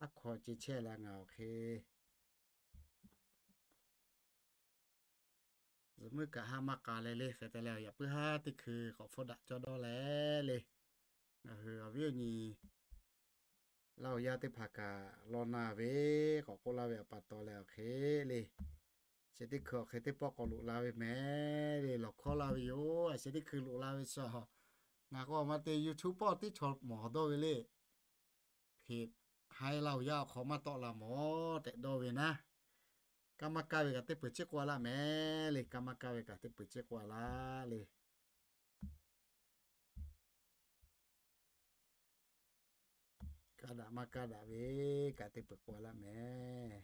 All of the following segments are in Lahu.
Aˉ hk'aw ce chehˇ leh ngaˬ awˬ hk'e zuhꞈ muiˉ kaꞈ haˉ maˇ k'a leh le. Hk'e te leh yaꞈ puiˉ haˉ teˇ hkui k'awꞈ hpfuhˇ daꞈ cawˇ dawˇ leh le, ngaˬ hui awˬ viˉ awˬ nyi Laˇ huˍ yaˇ teˇ hpaˍ kaꞈ law na ve k'awꞈ k'oˆ laˇ ve awˬ pa taw leh awˬ hk'e le, chi teˇ hkui awˬ hk'e teˇ pawˆ k'awꞈ loꞈ la ve mehˍ le, lawˬ hkawˇ laˇ ve yoˬ. A sheh teˇ hkui loꞈ la ve suh, ngaˬ k'o maˇ te YouTube pawˆ teˇ chaw mawˬ dawˇ ve le. Hpeꞈ haiˉ Laˇ huˍ yaˇ awˬ hk'aw maˇ tawˆ la mawˬ tehꞈ dawˇ ve naˉ, kaˇ maˇ kaˇ ve kaꞈ teˇ peuˬ ciˉ k'oˆ a laˇ mehˍ le. Kaˇ maˇ kaˇ ve kaꞈ teˇ peuˬ ciˉ k'oˆ a laˇ le. Kaˇ daꞈ maˇ kaˇ daꞈ ve kaꞈ teˇ peuˬ k'oˆ a laˇ mehˍ.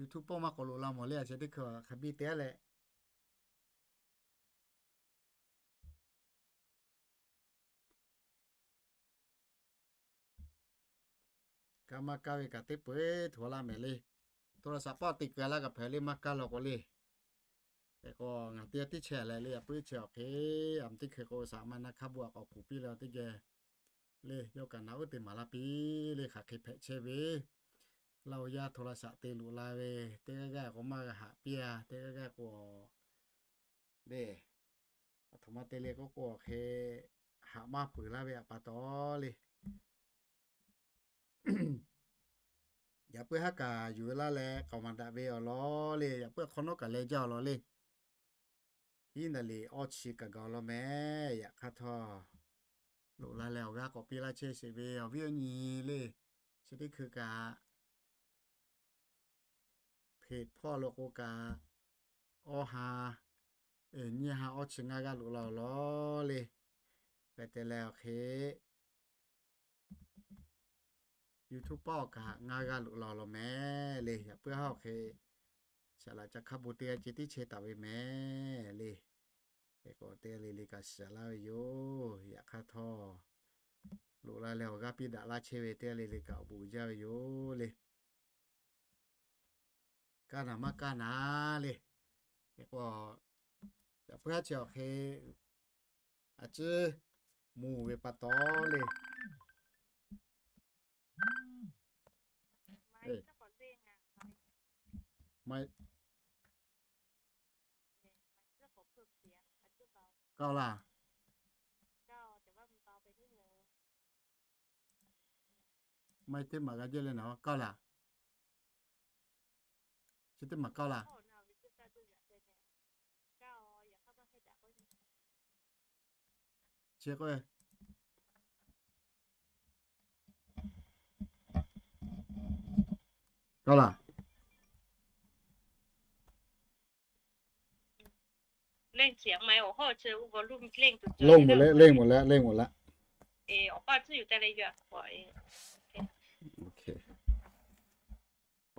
YouTube pawˆ maˇ k'awꞈ loꞈ la mawˬ le. A sheh teˇ hkui hk'a biˇ te leh, kaˇ maˇ kaˇ ve kaꞈ teˇ peuˬ htoꞈ laˇ mehˍ le. Htoꞈ la shaꞈ pawˆ te kuiˬ a laˇ kaꞈ hpehꞈ le, maˇ kaˇ law k'o le. Hk'e k'o ngaˬ teˇ g'aˇ tiˉ chehˇ leh le, yaꞈ puiˉ chi awˬ hk'e a teˇ hkui k'o shaꞈ ma na hk'a bu a k'awꞈ kuˬ piˇ leh teˇ geh le, yawˇ kaꞈ naꞈ uˉ te maˍ laˇ piˇ le. Hk'aˬ hk'e hpehꞈ chehˇ ve Laˇ huˍ yaˇ htoꞈ la shaꞈ te loꞈ la ve, teˇ g'aˇ g'aˇ k'o maˇ g'a haꞈ piˇ a, teˇ g'aˇ g'aˇ k'o le, aˬ htoꞈ ma te le k'oˆ k'o awˬ hk'e haꞈ maˇ peuˬ laˇ ve awˬ pa taw le. Yaꞈ puiˉ haˉ kaꞈ yuˬ laˇ leh k'aoˍ maˍ daꞈ ve awˬ lawn le. Yaꞈ puiˉ hk'awꞈ nawˉ kaꞈ leh jaˇ awˬ lawn le. Hiˉ naˍ liꞈ awˇ chi kaꞈ gaˬ law mehˍ. Yaꞈ hk'aˇ htawˇ, loꞈ la leh awˬ g'aˇ k'awꞈ piˇ laˇ chehˇ sheˍ ve awˬ viˉ awˬ nyi le. Chi teˇ hkui kaꞈ hpeꞈ hpawˇ lo k'o kaꞈ, awˇ ha, nyiˇ ha awˇ chi ngaˇ g'aˇ loꞈ la awˬ lawn le. Hk'e te leh awˬ hk'e YouTube pawˆ kaꞈ ngaˇ g'aˇ loꞈ la awˬ lawn mehˍ le. Yaꞈ puiˉ haˉ awˬ hk'e saˍ laꞈ ca hk'a bu teˇ g'aˇ ce tiˉ chehˇ taˍ ve mehˍ le. Hk'e k'o teˇ g'aˇ le le kaꞈ shiˍ laˇ ve yoˬ. Yaꞈ hk'aˇ htawˇ, loꞈ la leh awˬ g'aˇ piˇ daꞈ laˇ chehˇ ve teˇ g'aˇ le le kaꞈ awˬ bon uiˍ jaˇ ve yoˬ le. Kaˇ naˍ maˇ kaˇ naˍ le. Hk'e k'o, yaꞈ puiˉ haˉ chi awˬ hk'e a ciˉ mvuh ve pa taw le. Kaˇ laˇ. Maˇ teˇ maˬ g'a jehˇ le naˍ, kaˇ laˇ. Chi teˇ maˬ kaˇ laˇ. Chi k'o, kaˇ laˇ. Leˇ mvuhˬ leh, leˇ mvuhˬ leh, leˇ mvuhˬ leh.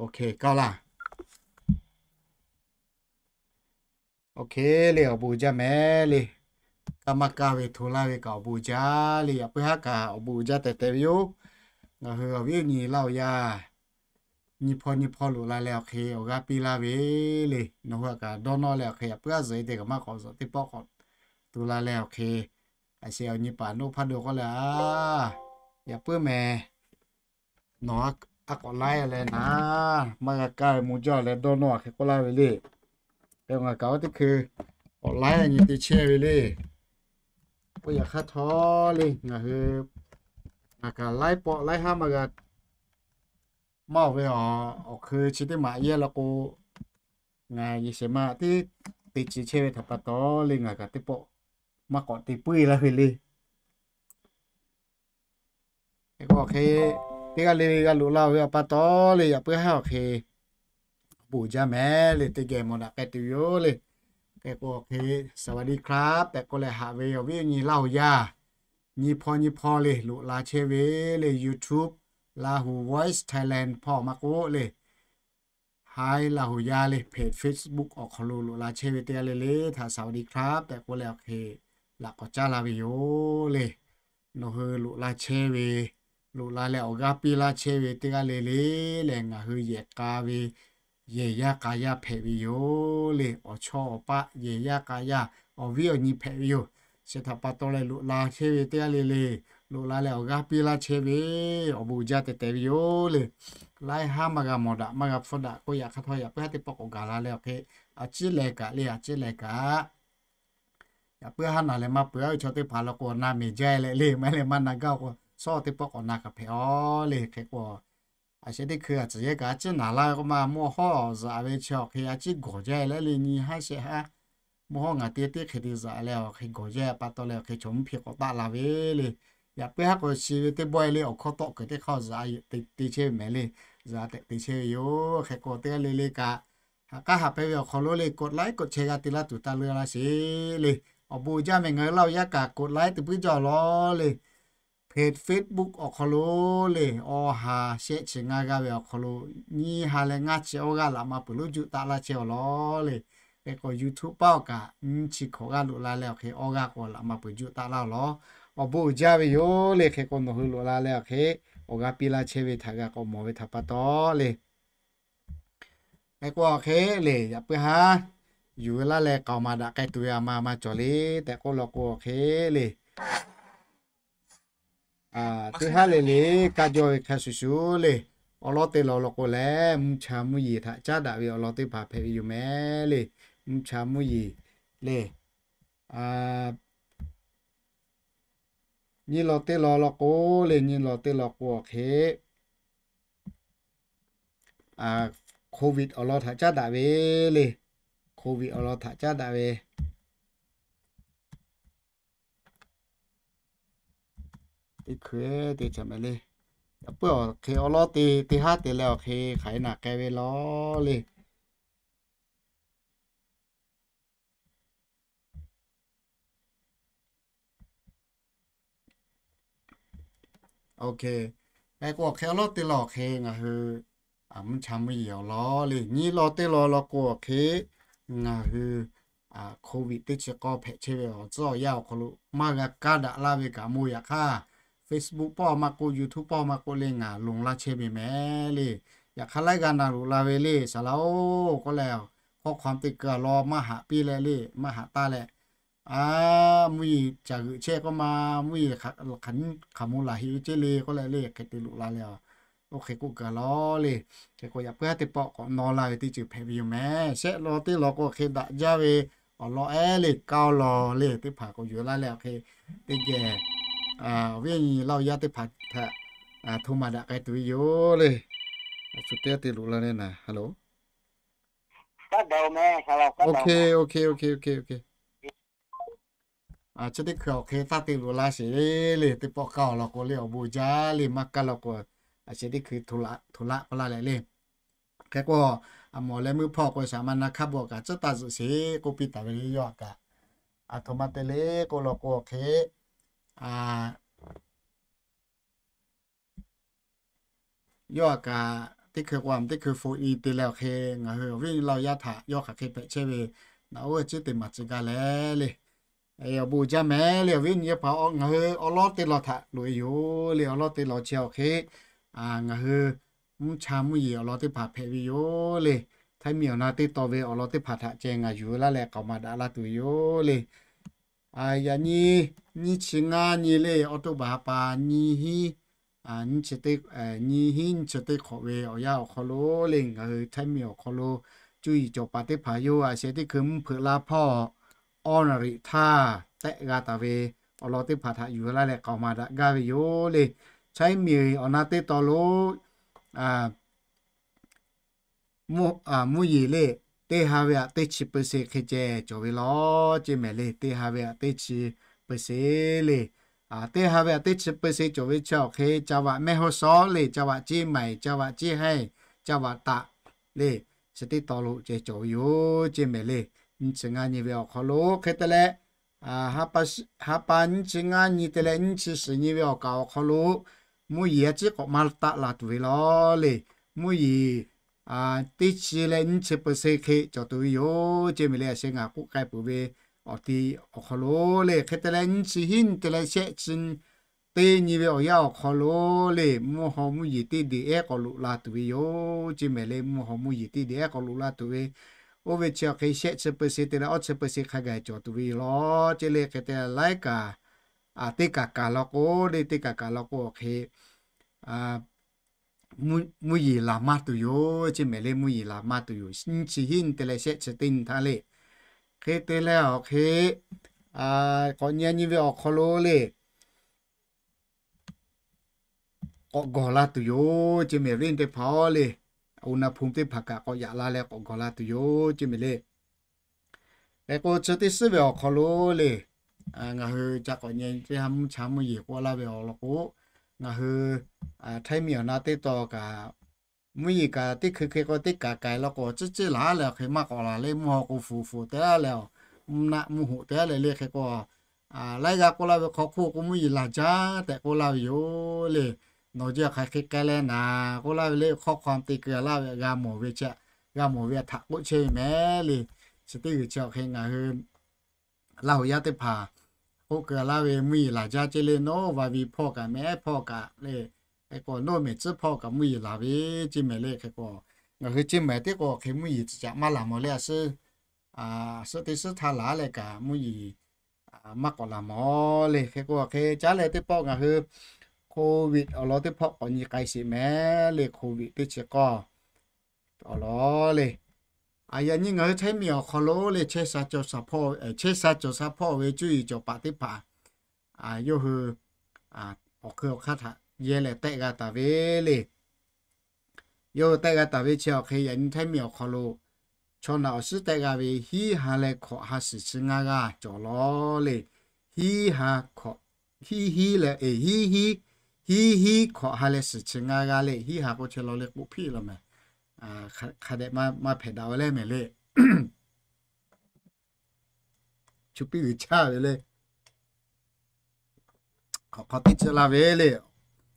OK, kaˇ laˇ. OK le, awˬ bon uiˍ jaˇ mehˍ le. Kaˇ maˇ kaˇ ve hto laˇ ve kaꞈ awˬ bon uiˍ jaˇ le. Yaꞈ puiˉ haˉ kaꞈ awˬ bon uiˍ jaˇ tehꞈ tehꞈ ve yoˬ. Ngaˬ hui awˬ viˉ awˬ nyi Laˇ huˍ yaˇ nyi hpawˇ nyi hpawˇ loꞈ la leh awˬ hk'e awˬ g'aˇ piˇ laˇ ve le. Nawˬ hui kaꞈ dawˇ nawˇ leh awˬ hk'e yaꞈ puiˉ haˉ zuhꞈ e te kaꞈ maˇ k'awꞈ zuhꞈ teˇ pawˆ k'awꞈ tu la leh awˬ hk'e, a sheh awˬ nyi paˍ noˇ hpaˇ do k'oˆ leh a, yaꞈ puiˉ mehˍ. Nawˬ a k'awꞈ laiˉ leh naˍ, maˇ g'a kaˇ ve mvuh jaˇ leh dawˇ nawˇ a hk'e k'oˆ laˇ ve le. Hk'e ngaˬ kaꞈ oˇ teˇ hkui k'awꞈ laiˉ nyi te chehˇ ve le. Oˇ yaꞈ hk'aˇ htawˇ le ngaˬ hui, ngaˬ kaꞈ laiˉ pawˆ laiˉ haˉ maˇ g'a maˇ oˬ ve, awˬ hkui chi teˇ maꞈ yehˇ la k'o, ngaˬ yehˬ shehˍ ma tiˉ te ce chehˇ ve htaꞈ pa taw le ngaˬ kaꞈ teˇ pawˆ maˇ k'awꞈ te puiˉ laˇ ve le. Hk'e k'o awˬ hk'e teˇ g'aˇ le g'a loꞈ la ve awˬ pa taw le yaꞈ puiˉ haˉ awˬ hk'e bon jaˇ mehˍ le, teˇ geh mawˬ daꞈ k'ai tuˬ yoˬ le. Hk'e k'o awˬ hk'e สวัสดีครับ tehꞈ k'oˆ leh haꞈ ve awˬ viˉ awˬ nyi Laˇ huˍ yaˇ nyi hpawˇ nyi hpawˇ le loꞈ la chehˇ ve le YouTube Lahu Voice Thailand hpawˇ maˇ k'oˆ le, Hi Laˇ huˍ yaˇ le hpeꞈ Facebook awˬ hk'aw lo loꞈ la chehˇ ve teˇ g'aˇ le le htaꞈ สวัสดีครับ tehꞈ k'oˆ leh awˬ hk'e laꞈ k'awꞈ caˉ la ve yoˬ le. Nawˬ hui loꞈ la chehˇ ve, loꞈ la leh awˬ g'aˇ piˇ laˇ chehˇ ve teˇ g'aˇ le le lehˬ ngaˬ hui yehˬ k'a ve yehˬ yaˇ k'a yaˇ hpehꞈ ve yoˬ le. Awˬ chawˇ awˬ paˆ yehˬ yaˇ k'a yaˇ, awˬ viˉ awˬ nyi hpehꞈ ve yoˬ. Chi htaꞈ pa taw leh loꞈ la chehˇ ve teˇ g'aˇ le le, loꞈ la leh awˬ g'aˇ piˇ laˇ chehˇ ve, awˬ bon uiˍ jaˇ tehꞈ tehꞈ ve yoˬ le. Laiˉ haˉ maˇ g'a mawˬ daꞈ maˇ g'a hpfuhˇ daꞈ k'oˆ, yaꞈ hk'aˇ htawˇ yaꞈ puiˉ haˉ teˇ pawˆ k'awꞈ gaˬ la leh awˬ hk'e, a ciˉ leh kaꞈ le, a ciˉ leh kaꞈ yaꞈ puiˉ haˉ naˬ leh maˇ peuˬ-a ve chaw teˇ hpaˍ law k'o, na mehˍ jaˇ leh le, maˇ heˆ leh maˇ na gaˇ k'o, shawˉ teˇ pawˆ k'awꞈ na kaꞈ hpehꞈ-aw le. Hk'e k'o, a sheh teˇ hkui a tcuhˍ yehˇ kaꞈ a ciˉ naˬ laˇ ve k'oˆ ma, mvuhˇ hawˉ zaꞈ ve chi awˬ hk'e a ciˉ gawˬ jaˇ leh le, nyi haˉ shehˆ haˉ mvuhˇ hawˉ ngaˬ te teˇ hk'e te zaꞈ leh awˬ hk'e gawˬ jaˇ pa taw leh awˬ hk'e chaw mvuhˇ hpe k'awꞈ taˆ la ve le. Yaꞈ puiˉ haˉ k'o chi ve teˇ bawehˇ le, awˬ hkawˇ tawˆ kuiˬ teˇ hk'aˇ zaꞈ te chehˇ ve mehˍ le, zaꞈ tehꞈ te chehˇ ve yoˬ. Hk'e k'o teˇ g'aˇ le le kaꞈ, haꞈ k'aˉ haꞈ pehnˇ ve awˬ hk'aw lo le, กดไลค์ กดแชร์ g'a te laˇ tuˬ taˇ leuˇ laˇ sheˍ le. Awˬ bon uiˍ jaˇ mehˍ, ngaˬ hui Laˇ huˍ yaˇ kaꞈ กดไลค์ teˇ puiˉ jaˇ awˬ lawn le. Facebook awˬ hk'aw lo le, awˬ ha shehˆ chi ngaˇ g'aˇ ve awˬ hk'aw lo, nyiˇ ha leh ngaˇ chi awˇ g'aˇ laꞈ ma peuˬ lonˉ juˆ taˆ laˇ chehˇ awˬ lawn le. Hk'e k'o YouTube paˆ awˬ kaꞈ nyiˇ chi hkawꞈ g'aˇ loꞈ la leh awˬ hk'e awˇ g'aˇ k'o laꞈ ma peuˬ juˆ taˆ laˇ awˬ lawn. Awˬ bon uiˍ jaˇ ve yoˬ le. Hk'e k'o nawˬ hui loꞈ la leh awˬ hk'e awˬ g'aˇ piˇ laˇ chehˇ ve htaꞈ g'a k'awꞈ mawˬ ve htaꞈ pa taw le. Hk'e k'o awˬ hk'e le, yaꞈ puiˉ haˉ yuˬ laˇ leh k'aoˍ maˍ daꞈ k'ai tuˬ ve a ma ma cawˬ le tehꞈ k'oˆ law k'o awˬ hk'e le. Teˇ haˉ le le, kaˇ jaw ve hk'a shuˍ shuˍ le, awˬ lawn te law law k'o lehˬ, mvuhˇ cha mvuhˇ yeˬ htaꞈ caˉ daꞈ ve awˬ lawn teˇ hpaˍ hpehꞈ ve yoˬ mehˍ le. Mvuhˇ cha mvuhˇ yeˬ le, nyi law teˇ law law k'o le, nyi law teˇ law k'o awˬ hk'e COVID awˬ lawn htaꞈ caˉ daꞈ ve le. COVID awˬ lawn htaꞈ caˉ daꞈ ve teˇ hkui teˇ chaꞈ mehˍ le. Yaꞈ puiˉ awˬ hk'e awˬ lawn te teˇ haˉ te leh awˬ hk'e hk'aˬ hk'e naˬ k'ai ve law le. Hk'e k'o awˬ hk'e awˬ lawn teˇ lawn awˬ hk'e ngaˬ hui mvuhˇ cha mvuhˇ yeˬ awˬ lawn le, nyi law teˇ lawn law k'o awˬ hk'e ngaˬ hui COVID teˇ chi k'awˇ hpehꞈ chehˇ ve awˬ tcuhˉ awˬ yanˇ awˬ hk'aw lo maˇ g'a kaˇ daꞈ laˇ ve kaꞈ moˇ, yaꞈ hk'aˇ Facebook paˆ maˇ k'oˆ, YouTube paˆ maˇ k'oˆ le, ngaˬ lonˍ laˇ chehˇ ve mehˍ le. Yaꞈ hk'aˇ laiˉ g'aˇ na loꞈ la ve le, saˍ laꞈ-oˬ k'oˆ leh, hkawˇ hk'aw te keu law maˇ haꞈ piˇ leh le, maˇ haꞈ taˇ leh, a, mvuhˇ yeˬ caˬ g'euꞈ chehˇ k'oˆ ma, mvuhˇ yeˬ hk'aˬ hk'aˬ mvuh laˬ heꞈ ve ceˇ le k'oˆ leh le, hk'e te loꞈ la leh, oˇ hk'e k'oˆ gaˬ law le. Hk'e k'o yaꞈ puiˉ haˉ teˇ pawˆ k'awꞈ naw la ve teˇ ceuˬ hpehꞈ ve yoˬ mehˍ. Shehˆ law teˇ law k'o hk'e daꞈ jaˇ ve awˬ lawn ehˉ le, kaˇ law le, teˇ hpaˍ k'awꞈ yuˬ laˇ leh awˬ hk'e teˇ geh awˬ viˉ awˬ nyi Laˇ huˍ yaˇ teˇ hpaˍ htaꞈ hto maˍ daꞈ k'ai tuˬ ve yoˬ le. Shu teˇ g'aˇ te loꞈ la le naˍ, hello. Okay, okay, okay, okay, okay. Chi teˇ hkui awˬ hk'e taˇ te loꞈ la sheˍ le, teˇ pawˆ kaˇ awˬ lawn k'o le, awˬ bon jaˇ le, maˇ kaˇ law k'o, a sheh teˇ hkui hto laˆ k'oˆ laˇ leh le. Hk'e k'o, a mawˬ leh meuˇ hpawˇ k'o shaˍ ma na hk'aˇ bon kaꞈ tcuhˉ taˇ zuhꞈ sheˍ k'oˆ piˇ taˍ ve le, yawˇ a kaꞈ a htoꞈ ma te le k'oˆ law k'o awˬ hk'e, yawˇ a kaꞈ teˇ hkui k'o a teˇ hkui hpu i te leh awˬ hk'e ngaˬ hui awˬ viˉ awˬ nyi Laˇ huˍ yaˇ htaꞈ yawˇ hk'aˬ hk'e hpehꞈ chehˇ ve naꞈ oˉ ciˉ te maˍ tcuh gaˇ leh le. Awˬ bon jaˇ mehˍ le, awˬ viˉ awˬ nyi teˇ hpaˍ, ngaˬ hui awˬ lawn teˇ lawn htaꞈ loꞈ e yoˬ le. Awˬ lawn teˇ lawn chi awˬ hk'e ngaˬ hui mvuhˇ cha mvuhˇ yeˬ awˬ lawn teˇ hpaˍ hpehꞈ ve yoˬ le. Htaiˇ miˬ awˬ na teˇ tawn ve awˬ lawn teˇ hpaˍ htaꞈ ceh ngaˬ yuˬ laˇ leh k'aoˍ maˍ daꞈ la tuˬ yoˬ le. Yaꞈ nyi nyiˇ chi ngaˇ nyi le, October ha pa nyiˇ hinˉ, nyiˇ hinˉ nyiˇ chi teˇ hk'awꞈ ve awˬ yanˇ awˬ hk'aw lo le, ngaˬ hui Htaiˇ miˬ awˬ hk'aw lo cuˇ yiˍ cawˬ paˍ teˇ hpaˍ yoˬ. A sheh teˇ hkui mvuhˇ hpeuꞈ laˇ hpawˇ awˬ naˍ riꞈ htaˇ tehˆ g'a taˍ ve awˬ lawn teˇ hpaˍ htaꞈ yuˬ laˇ leh k'aoˍ maˍ daꞈ gaˇ ve yoˬ le. Htaiˇ miˬ awˬ na teˇ tawn lo mvuhˇ yeˬ le, teˇ ha ve aꞈ teˇ chi เปอร์เซ็นต์ hk'e ceh cawˬ ve law ceˇ mehˍ le. Teˇ ha ve aꞈ teˇ chi เปอร์เซ็นต์ le. Teˇ ha ve aꞈ teˇ chi เปอร์เซ็นต์ cawˬ ve chi awˬ hk'e จังหวัดแม่ฮ่องสอน le, จังหวัดเชียงใหม่, จังหวัดเชียงราย, จังหวัดตาก le, chi teˇ tawn lo ceh cawˬ ve yoˬ ceˇ mehˍ le. Nyiˇ chi ngaˇ nyi ve awˬ hk'aw lo hk'e te leh, ha pa nyiˇ chi ngaˇ nyi te leh nyiˇ chi shiˍ nyi ve awˬ kaˍ awˬ hk'aw lo mvuhˇ yeˬ a ciˉ k'awꞈ maˇ taˆ la tuˬ ve law le. Mvuhˇ yeˬ teˇ chi leh nyiˇ chi เปอร์เซ็นต์ hk'e cawˬ tuˬ ve yoˬ ceˇ mehˍ le. A sheh ngaˬ k'oˆ k'ai peuˬ ve awˬ ti awˬ hk'aw lo le, hk'e te leh nyiˇ chi hiˉ nyi te leh shehˆ chi teˇ nyi ve awˬ yanˇ awˬ hk'aw lo le, mvuhˇ haw mvuhˇ yeˬ teˇ deꞈ ehˉ k'awꞈ loꞈ la tuˬ ve yoˬ. Ceˇ mehˍ le, mvuhˇ haw mvuhˇ yeˬ teˇ deꞈ ehˉ k'awꞈ loꞈ la tuˬ ve, oˇ ve chi awˬ hk'e shehˆ chi เปอร์เซ็นต์ te leh awˇ chi เปอร์เซ็นต์ hk'a gaˬ cawˬ tuˬ ve yoˬ law. Ceˇ le hk'e te laiˉ kaꞈ, teˇ kaꞈ kaꞈ law k'o le, teˇ kaꞈ kaꞈ law k'o awˬ hk'e mvuhˇ yeˬ laˬ maˇ tuˬ yoˬ. Ceˇ mehˍ le, mvuhˇ yeˬ laˬ maˇ tuˬ yoˬ. Nyiˇ chi hiˉ nyi te leh shehˆ chi teˇ nyi htaˇ le. Hk'e te leh awˬ hk'e k'awꞈ nyi nyi ve awˬ hk'aw lo le, k'awꞈ gawˬ la tuˬ yoˬ. Ceˇ mehˍ le, teˇ hpaˍ-oˬ le, อุณหภูมิ teˇ hpaˍ kaꞈ k'awꞈ yaꞈ la leh k'awꞈ gawˬ la tuˬ yoˬ. Ceˇ mehˍ le. Hk'e k'o chi teˇ suhˉ ve awˬ hk'aw lo le, ngaˬ hui ca k'awꞈ nyi teˇ ha mvuhˇ cha mvuhˇ yeˬ k'oˆ laˇ ve awˬ lawn k'o, ngaˬ hui Htaiˇ miˬ awˬ na teˇ taw kaꞈ mvuhˇ yeˬ kaꞈ teˇ hkui hk'e k'o teˇ kaꞈ kaꞈ law k'o, ciˉ ciˉ laˬ leh awˬ hk'e maˇ k'awꞈ laˬ le, mvuhˇ haw k'o fuˍ fuˍ te laˇ leh, mvuhˇ naˆ mvuhˇ hoꞈ te laˇ leh le hk'e k'o, laiˉ g'aˇ k'oˆ laˇ ve hk'aw hk'oˆ k'o mvuhˇ yeˬ laˬ jaˇ tehꞈ k'oˆ laˇ ve yoˬ le. Nawˬ jehˇ hk'aˬ hk'e k'ai leh naˍ k'oˆ laˇ ve le, hk'awˇ hk'aw te keu laˇ ve g'a mawˬ ve chi, g'a mawˬ ve htaꞈ k'oˆ chehˇ ve mehˍ le. Chi teˇ g'uiˬ chi awˬ hk'e ngaˬ hui Laˇ huˍ yaˇ teˇ hpaˍ k'oˆ keu laˇ ve mvuhˇ yeˬ laˬ jaˇ ceˇ le, nawˬ va vi hpawˇ kaꞈ mehˉ hpawˇ kaꞈ le, hk'e k'o nawˬ mehˬ tcuhˉ hpawˇ kaꞈ mvuhˇ yeˬ laˬ ve ceˇ mehˍ le. Hk'e k'o ngaˬ hui ceˇ mehˍ teˇ k'o hk'e mvuhˇ yeˬ tcuhˉ caꞈ maˇ laˬ mawˬ le, a suhˉ, a suhˉ teˇ suhˉ htaˇ laˬ leh kaꞈ mvuhˇ yeˬ maˇ k'awꞈ laˬ mawˬ le. Hk'e k'o hk'e caˉ leh teˇ pawˆ ngaˬ hui Covid awˬ lawn teˇ pawˆ k'awꞈ nyi k'ai sheˍ mehˍ le, Covid teˇ chi k'awˇ awˬ lawn le. Yaꞈ nyi ngaˬ hui Htaiˇ miˬ awˬ hk'aw lo le, chehˇ sha cawˬ sha hpawˇ ve cuˇ yiˍ cawˬ paˍ teˇ hpaˍ yawˇ hui awˬ hk'eun awˬ hk'aˇ htaꞈ yehˇ leh tehˆ g'a taˍ ve le. Yawˇ hui tehˆ g'a taˍ ve chi awˬ hk'e yaꞈ nyi Htaiˇ miˬ awˬ hk'aw lo chaw naꞈ awˬ suhˉ tehˆ g'a ve, hiˉ ha leh hkawꞈ ha suhˍ chi ngaˇ g'aˇ cawˬ law le. Hiˉ ha hkawꞈ, hiˉ hiˉ leh, hiˉ hiˉ, hiˉ hiˉ hkawꞈ ha leh suhˍ chi ngaˇ g'aˇ le. Hiˉ ha k'o chehˇ law le k'oˆ hpiˇ law mehˍ. Hk'a dehꞈ maˇ hpehꞈ daꞈ ve le mehˍ le. Chu piˇ g'uiˬ chaˇ ve le. Hk'aˬ hk'aw teˇ ceuˬ la ve le.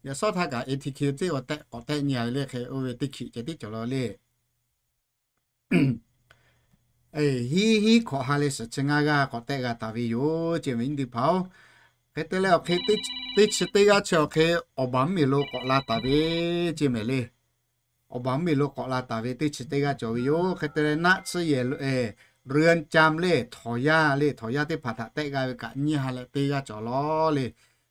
Yaꞈ shawˉ htaˇ kaꞈ A T K teˇ k'awꞈ tehˆ nyi a ve le hk'e oˇ ve teˇ hkiꞈ ceh tiˉ cawˬ law le. Hiˉ hiˉ hkawꞈ ha leh suhˍ chi ngaˇ g'aˇ k'awꞈ tehˆ g'a taˍ ve yoˬ ceˇ ve nyi teˇ hpaˍ-oˬ. Hk'e te leh awˬ hk'e teˇ chi teˇ g'aˇ chi awˬ hk'e awˬ baˬ mvuhˇ miˬ lo k'awꞈ la taˍ ve ceˇ mehˍ le. Awˬ baˬ mvuhˇ miˬ lo k'awꞈ la taˍ ve teˇ chi teˇ g'aˇ cawˬ ve yoˬ. Hk'e te leh naˆ tsuhˇ yehˬ lo เรือนจำ le, htawnˍ yaˇ le, htawnˍ yaˇ teˇ hpaˍ htaꞈ tehˆ g'a ve kaꞈ nyiˇ ha leh teˇ g'aˇ cawˬ law le.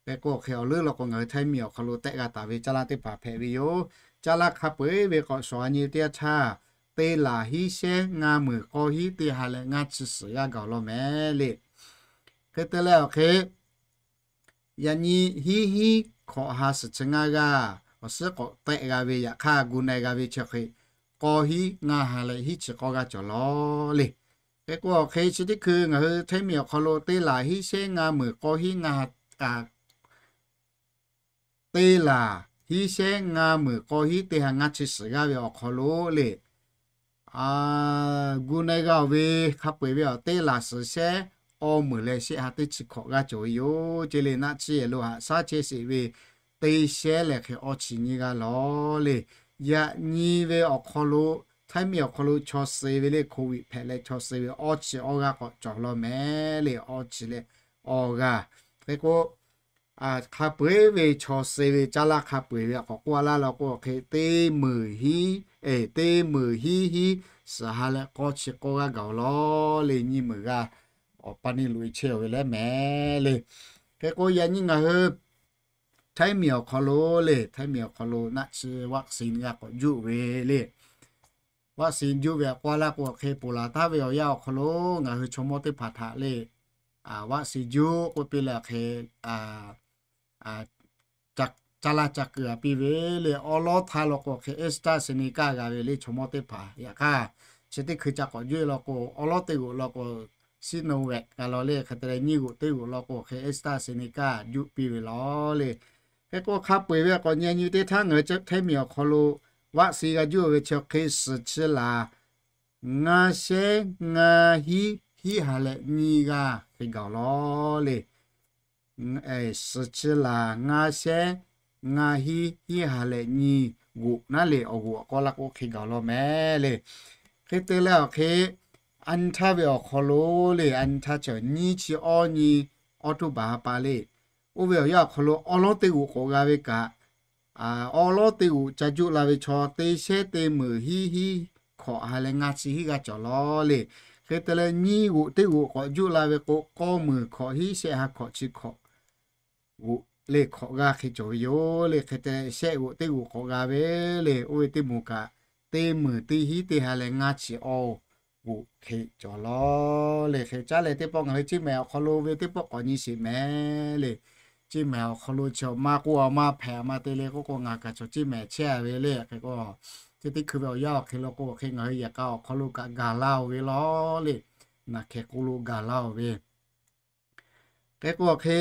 Hk'e k'o hk'e awˬ leuˉ law k'o ngaˬ hui Htaiˇ miˬ awˬ hk'aw lo tehˆ g'a taˍ ve caˇ lanˇ teˇ hpaˍ hpehꞈ ve yoˬ. Caˇ lanˇ hk'a peu-eˬ ve k'awꞈ shawˍ a nyi teˇ yanˇ htaˇ, teˇ laˬ hiˉ shehnˉ ngaˇ meunˍ k'awˇ hiˉ teˇ ha leh ngaˇ chi suhˍ g'aˇ gaˬ law mehˍ le. Hk'e te leh awˬ hk'e yaꞈ nyi hiˉ hiˉ hkawꞈ ha suhˍ chi ngaˇ g'aˇ awˬ suhˉ k'awꞈ tehˆ g'a ve, yaꞈ hk'aˇ gu na-e g'a ve chi hk'e k'awˇ hiˉ ngaˇ ha leh hiˉ chi k'awˇ g'aˇ cawˬ law le. Hk'e k'o awˬ hk'e chi teˇ hkui ngaˬ hui Htaiˇ miˬ awˬ hk'aw lo teˇ laˬ hiˉ shehnˉ ngaˇ meunˍ k'awˇ hiˉ ngaˇ ha, teˇ laˬ hiˉ shehnˉ ngaˇ meunˍ k'awˇ hiˉ teˇ ha ngaˇ chi suhˍ g'aˇ ve awˬ hk'aw lo le, gu na-e g'a-oˬ ve hk'a peu-eˬ ve awˬ teˇ laˬ suhˍ shehnˉ awˇ meunˍ leh shehˆ ha teˇ chi hkawꞈ g'aˇ cawˬ ve yoˬ ceˇ le. Naˆ tsuhˇ yehˬ lo haꞈ shaˉ chehˇ sheˍ ve teˇ shehnˉ leh hk'e awˇ chi nyiˇ g'aˇ law le. Yaꞈ nyi ve awˬ hk'aw lo, Htaiˇ miˬ awˬ hk'aw lo chaw suh ve le, Covid hpehꞈ leh chaw suh ve awˇ chi awˇ g'aˇ k'awꞈ cawˬ law mehˍ le, awˇ chi leh awˇ g'aˇ. Hk'e k'o hk'a peu-eˬ ve chaw suh ve caˇ lanˇ hk'a peu-eˬ ve k'awꞈ k'oˆ laˇ law k'o hk'e teˇ meunˍ hiˉ, teˇ meunˍ hiˉ hiˉ suhˍ ha leh k'awˇ chi k'awˇ g'aˇ gaˬ-oˬ law le, nyiˇ meunˍ g'aˇ awˬ pa neˇ loꞈ-e chehˇ-oˬ ve leh mehˍ le. Hk'e k'o yaꞈ nyi ngaˬ hui Htaiˇ miˬ awˬ hk'aw lo le, Htaiˇ miˬ awˬ hk'aw lo naˆ tsuhˇ vaccine g'a k'awꞈ juˆ ve le. Vaccine juˆ ve aꞈ k'oˆ laˇ k'o hk'e ponˬ laˬ taˉ ve awˬ yanˇ awˬ hk'aw lo ngaˬ hui chaw mawˇ teˇ hpaˍ htaꞈ le vaccine juˆ k'oˆ piˇ leh hk'e caˇ laˇ ca keu-a piˇ ve le. Awˉ lawˉ htaˇ law k'o hk'e AstraZeneca g'a ve le chaw mawˇ teˇ hpaˍ. Yaꞈ hk'aˇ chi teˇ hkui ca k'awꞈ juˆ law k'o awˉ lawˉ teˇ g'oꞈ law k'o Sinovac g'a law le. Hk'e te leh nyiˇ g'oꞈ teˇ g'oꞈ law k'o hk'e AstraZeneca juˆ piˇ ve law le. Hk'e k'o hk'a peu-eˬ ve k'awꞈ nyi nyi teˇ htaˇ ngaˬ hui Htaiˇ miˬ awˬ hk'aw lo vaccine g'a juˆ ve chi hk'e suhˍ chi laˬ ngaˇ shehnˉ ngaˇ hiˉ hiˉ ha leh nyiˇ g'aˇ hk'e gaˬ-oˬ law le. Suhˍ chi laˬ ngaˇ shehnˉ ngaˇ hiˉ hiˉ ha leh nyiˇ g'oꞈ naˉ le, awˬ g'oꞈ aꞈ k'oˆ laˇ k'o hk'e gaˬ-oˬ law mehˍ le. Hk'e te leh awˬ hk'e a nyi htaˇ ve awˬ hk'aw lo le, a nyi htaˇ chi nyiˇ chi awˇ nyi awˉ tuˇ baˬ ha pa le Oˇ ve awˬ yanˇ awˬ hk'aw lo awˉ lawˉ teˇ g'oꞈ k'awꞈ g'a ve kaꞈ, awˉ lawˉ teˇ g'oꞈ ca juˆ la ve chaw teˇ shehˉ teˇ meunˍ hiˉ hiˉ hkawꞈ ha leh ngaˇ chi hiˉ g'aˇ cawˬ lawˬ le. Hk'e te leh nyiˇ g'oꞈ teˇ g'oꞈ k'awꞈ juˆ la ve k'o, k'awˇ meunˍ hkawꞈ hiˉ shehˆ ha hkawꞈ chi hkawꞈ g'oꞈ le hkawꞈ g'aˇ hk'e cawˬ ve yoˬ le. Hk'e te leh shehˆ g'oꞈ teˇ g'oꞈ k'awꞈ g'a ve le. Oˇ ve teˇ moˍ kaꞈ teˇ meunˍ teˇ hiˉ teˇ ha leh ngaˇ chi awˇ g'oꞈ hk'e cawˬ lawˬ le. Hk'e caˉ leh teˇ pawˆ ngaˬ hui Ceˇ mehˍ awˬ hk'aw lo ve teˇ pawˆ k'awꞈ nyi sheˍ mehˍ le. Ceˇ mehˍ awˬ hk'aw lo chi awˬ ma k'oˆ awˬ ma hpehꞈ a ma te le k'oˆ k'o, ngaˬ kaꞈ chaw Ceˇ mehˍ chehˇ a ve le. Hk'e k'o, chi teˇ hkui ve awˬ yanˇ awˬ hk'e lo k'o, hk'e ngaˬ hui yehˬ k'a awˬ hk'aw lo kaꞈ gaˬ laˇ oˬ ve lawˬ le. Naˬ hkeh k'oˆ lo gaˬ laˇ oˬ ve Hk'e k'o hk'e,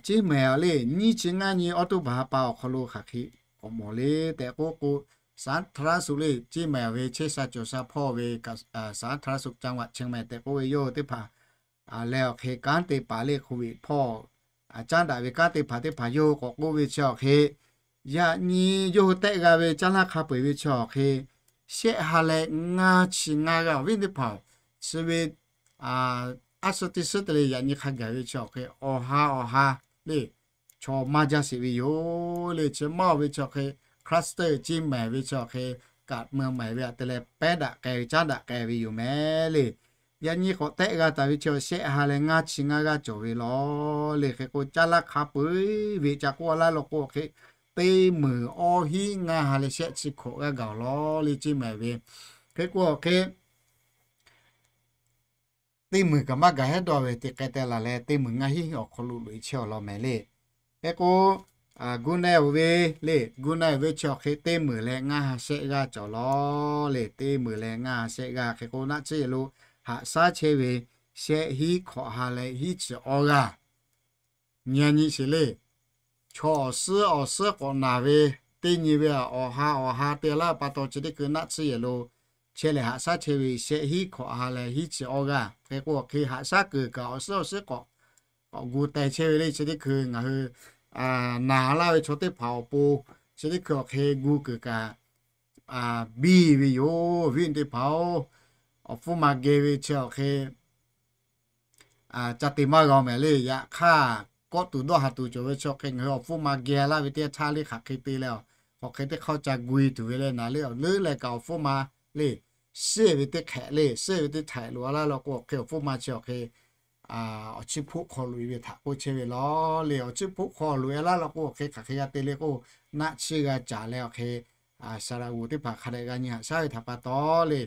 Ceˇ mehˍ le nyiˇ chi ngaˇ nyi October ha pa awˬ hk'aw lo hk'aˬ hk'e k'awꞈ mawˬ le tehꞈ k'oˆ k'o, สาธารณสุข le Ceˇ mehˍ ve chehˇ sha cawˬ sha hpawˇ ve สาธารณสุข จังหวัดเชียงใหม่ tehꞈ k'oˆ ve yoˬ teˇ hpaˍ leh awˬ hk'e kanˉ te paˍ le hk'oˆ ve hpawˇ caˉ daꞈ ve kanˉ te paˍ teˇ hpaˍ yawˇ hui k'awꞈ k'oˆ ve chi awˬ hk'e, yaꞈ nyi yawˇ hui tehˆ g'a ve caˇ laˇ hk'a peu-eˬ ve chi awˬ hk'e, shehˆ ha leh ngaˇ chi ngaˇ g'aˇ awˬ viˉ teˇ hpaˍ-oˬ, chi ve a suh teˇ suhˉ te le yaꞈ nyi hk'a gaˬ ve chi awˬ hk'e awˬ ha awˬ ha le chaw maˇ jaˇ sheˍ ve yoˬ le. Chi maˇ oˬ ve chi awˬ hk'e cluster Ceˇ mehˍ ve chi awˬ hk'e kaꞈ meuˇ mehˍ ve aꞈ te leh pehˉ daꞈ k'ai ve caˉ daꞈ k'ai ve yoˬ mehˍ le. Yaꞈ nyi k'awꞈ tehˆ g'a taˍ ve chi shehˆ ha leh ngaˇ chi ngaˇ g'aˇ cawˬ ve lawˬ le. Hk'e k'o caˇ laˇ hk'a peu-eˬ ve ca k'oˆ a laˇ law k'o hk'e, teˇ meunˍ awˇ hiˉ ngaˇ ha leh shehˆ chi hkawꞈ g'aˇ gaˬ lawˬ le Ceˇ mehˍ ve. Hk'e k'o hk'e teˇ meunˍ kaꞈ maˇ gaˬ hehˉ dawˇ ve teˇ k'ai teh laˬ leh teˇ meunˍ ngaˇ hiˉ awˬ hk'aw lo loꞈ e chehˇ awˬ lawn mehˍ le. Hk'e k'o, gu na oˬ ve le, gu na oˬ ve chi awˬ hk'e teˇ meunˍ leh ngaˇ ha shehˆ g'aˇ cawˬ lawˬ le. Teˇ meunˍ leh ngaˇ ha shehˆ g'aˇ hk'e k'o naˆ tsuhˇ yehˬ lo haꞈ shaˉ chehˇ ve shehˆ hiˉ hkawꞈ ha leh hiˉ chi awˇ g'aˇ nyi nyi sheˍ le. Chaw awˬ suhˉ awˬ suhˉ k'awꞈ naˬ ve teˇ nyi ve awˬ ha awˬ ha te laˇ pa taw chi teˇ hkui naˆ tsuhˇ yehˬ lo chehˇ leh haꞈ shaˉ chehˇ ve shehˆ hiˉ hkawꞈ ha leh hiˉ chi awˇ g'aˇ. Hk'e k'o hk'e haꞈ shaˉ kuiˬ kaꞈ awˬ suhˉ awˬ suhˉ k'awꞈ k'awꞈ gu teh chehˇ ve le. Chi teˇ hkui ngaˬ hui naˬ laˇ ve chaw teˇ hpaˍ awˬ pon chi teˇ hkui awˬ hk'e gu kuiˬ kaꞈ biˇ ve yoˬ. Awˬ viˉ teˇ hpaˍ-oˬ, awˬ hpfuhˇ ma geh ve chi awˬ hk'e ca te maˇ g'a mehˍ le. Yaꞈ hk'aˇ, kawˆ tuˬ dawˇ haˍ tuˬ cawˬ ve chi awˬ hk'e ngaˬ hui awˬ hpfuhˇ ma geh laˇ ve teˇ yanˇ htaˇ le hk'aˬ hk'e te leh, awˬ hk'e teˇ hk'aˇ ca gu e tuˬ ve le. Naˬ le awˬ leuˉ leh kaꞈ awˬ hpfuhˇ ma le, shiˉ ve teˇ hk'ehꞈ le, shiˉ ve teˇ htaiꞈ loꞈ a laˇ law k'o awˬ hk'e awˬ hpfuhˇ ma chi awˬ hk'e awˬ chiˇ hpoˆ hk'aw loꞈ e ve htaꞈ k'oˆ chehˇ ve lawˬ le. Awˬ chiˇ hpoˆ hk'aw loꞈ e laˇ law k'o awˬ hk'e hk'aˬ hk'e g'a te le k'o, naˆ tsuhˇ g'a caˍ leh awˬ hk'e saˍ laꞈ g'oˍ teˇ hpaˍ hk'a dehꞈ g'a nyi haꞈ shaˉ ve htaꞈ pa taw le,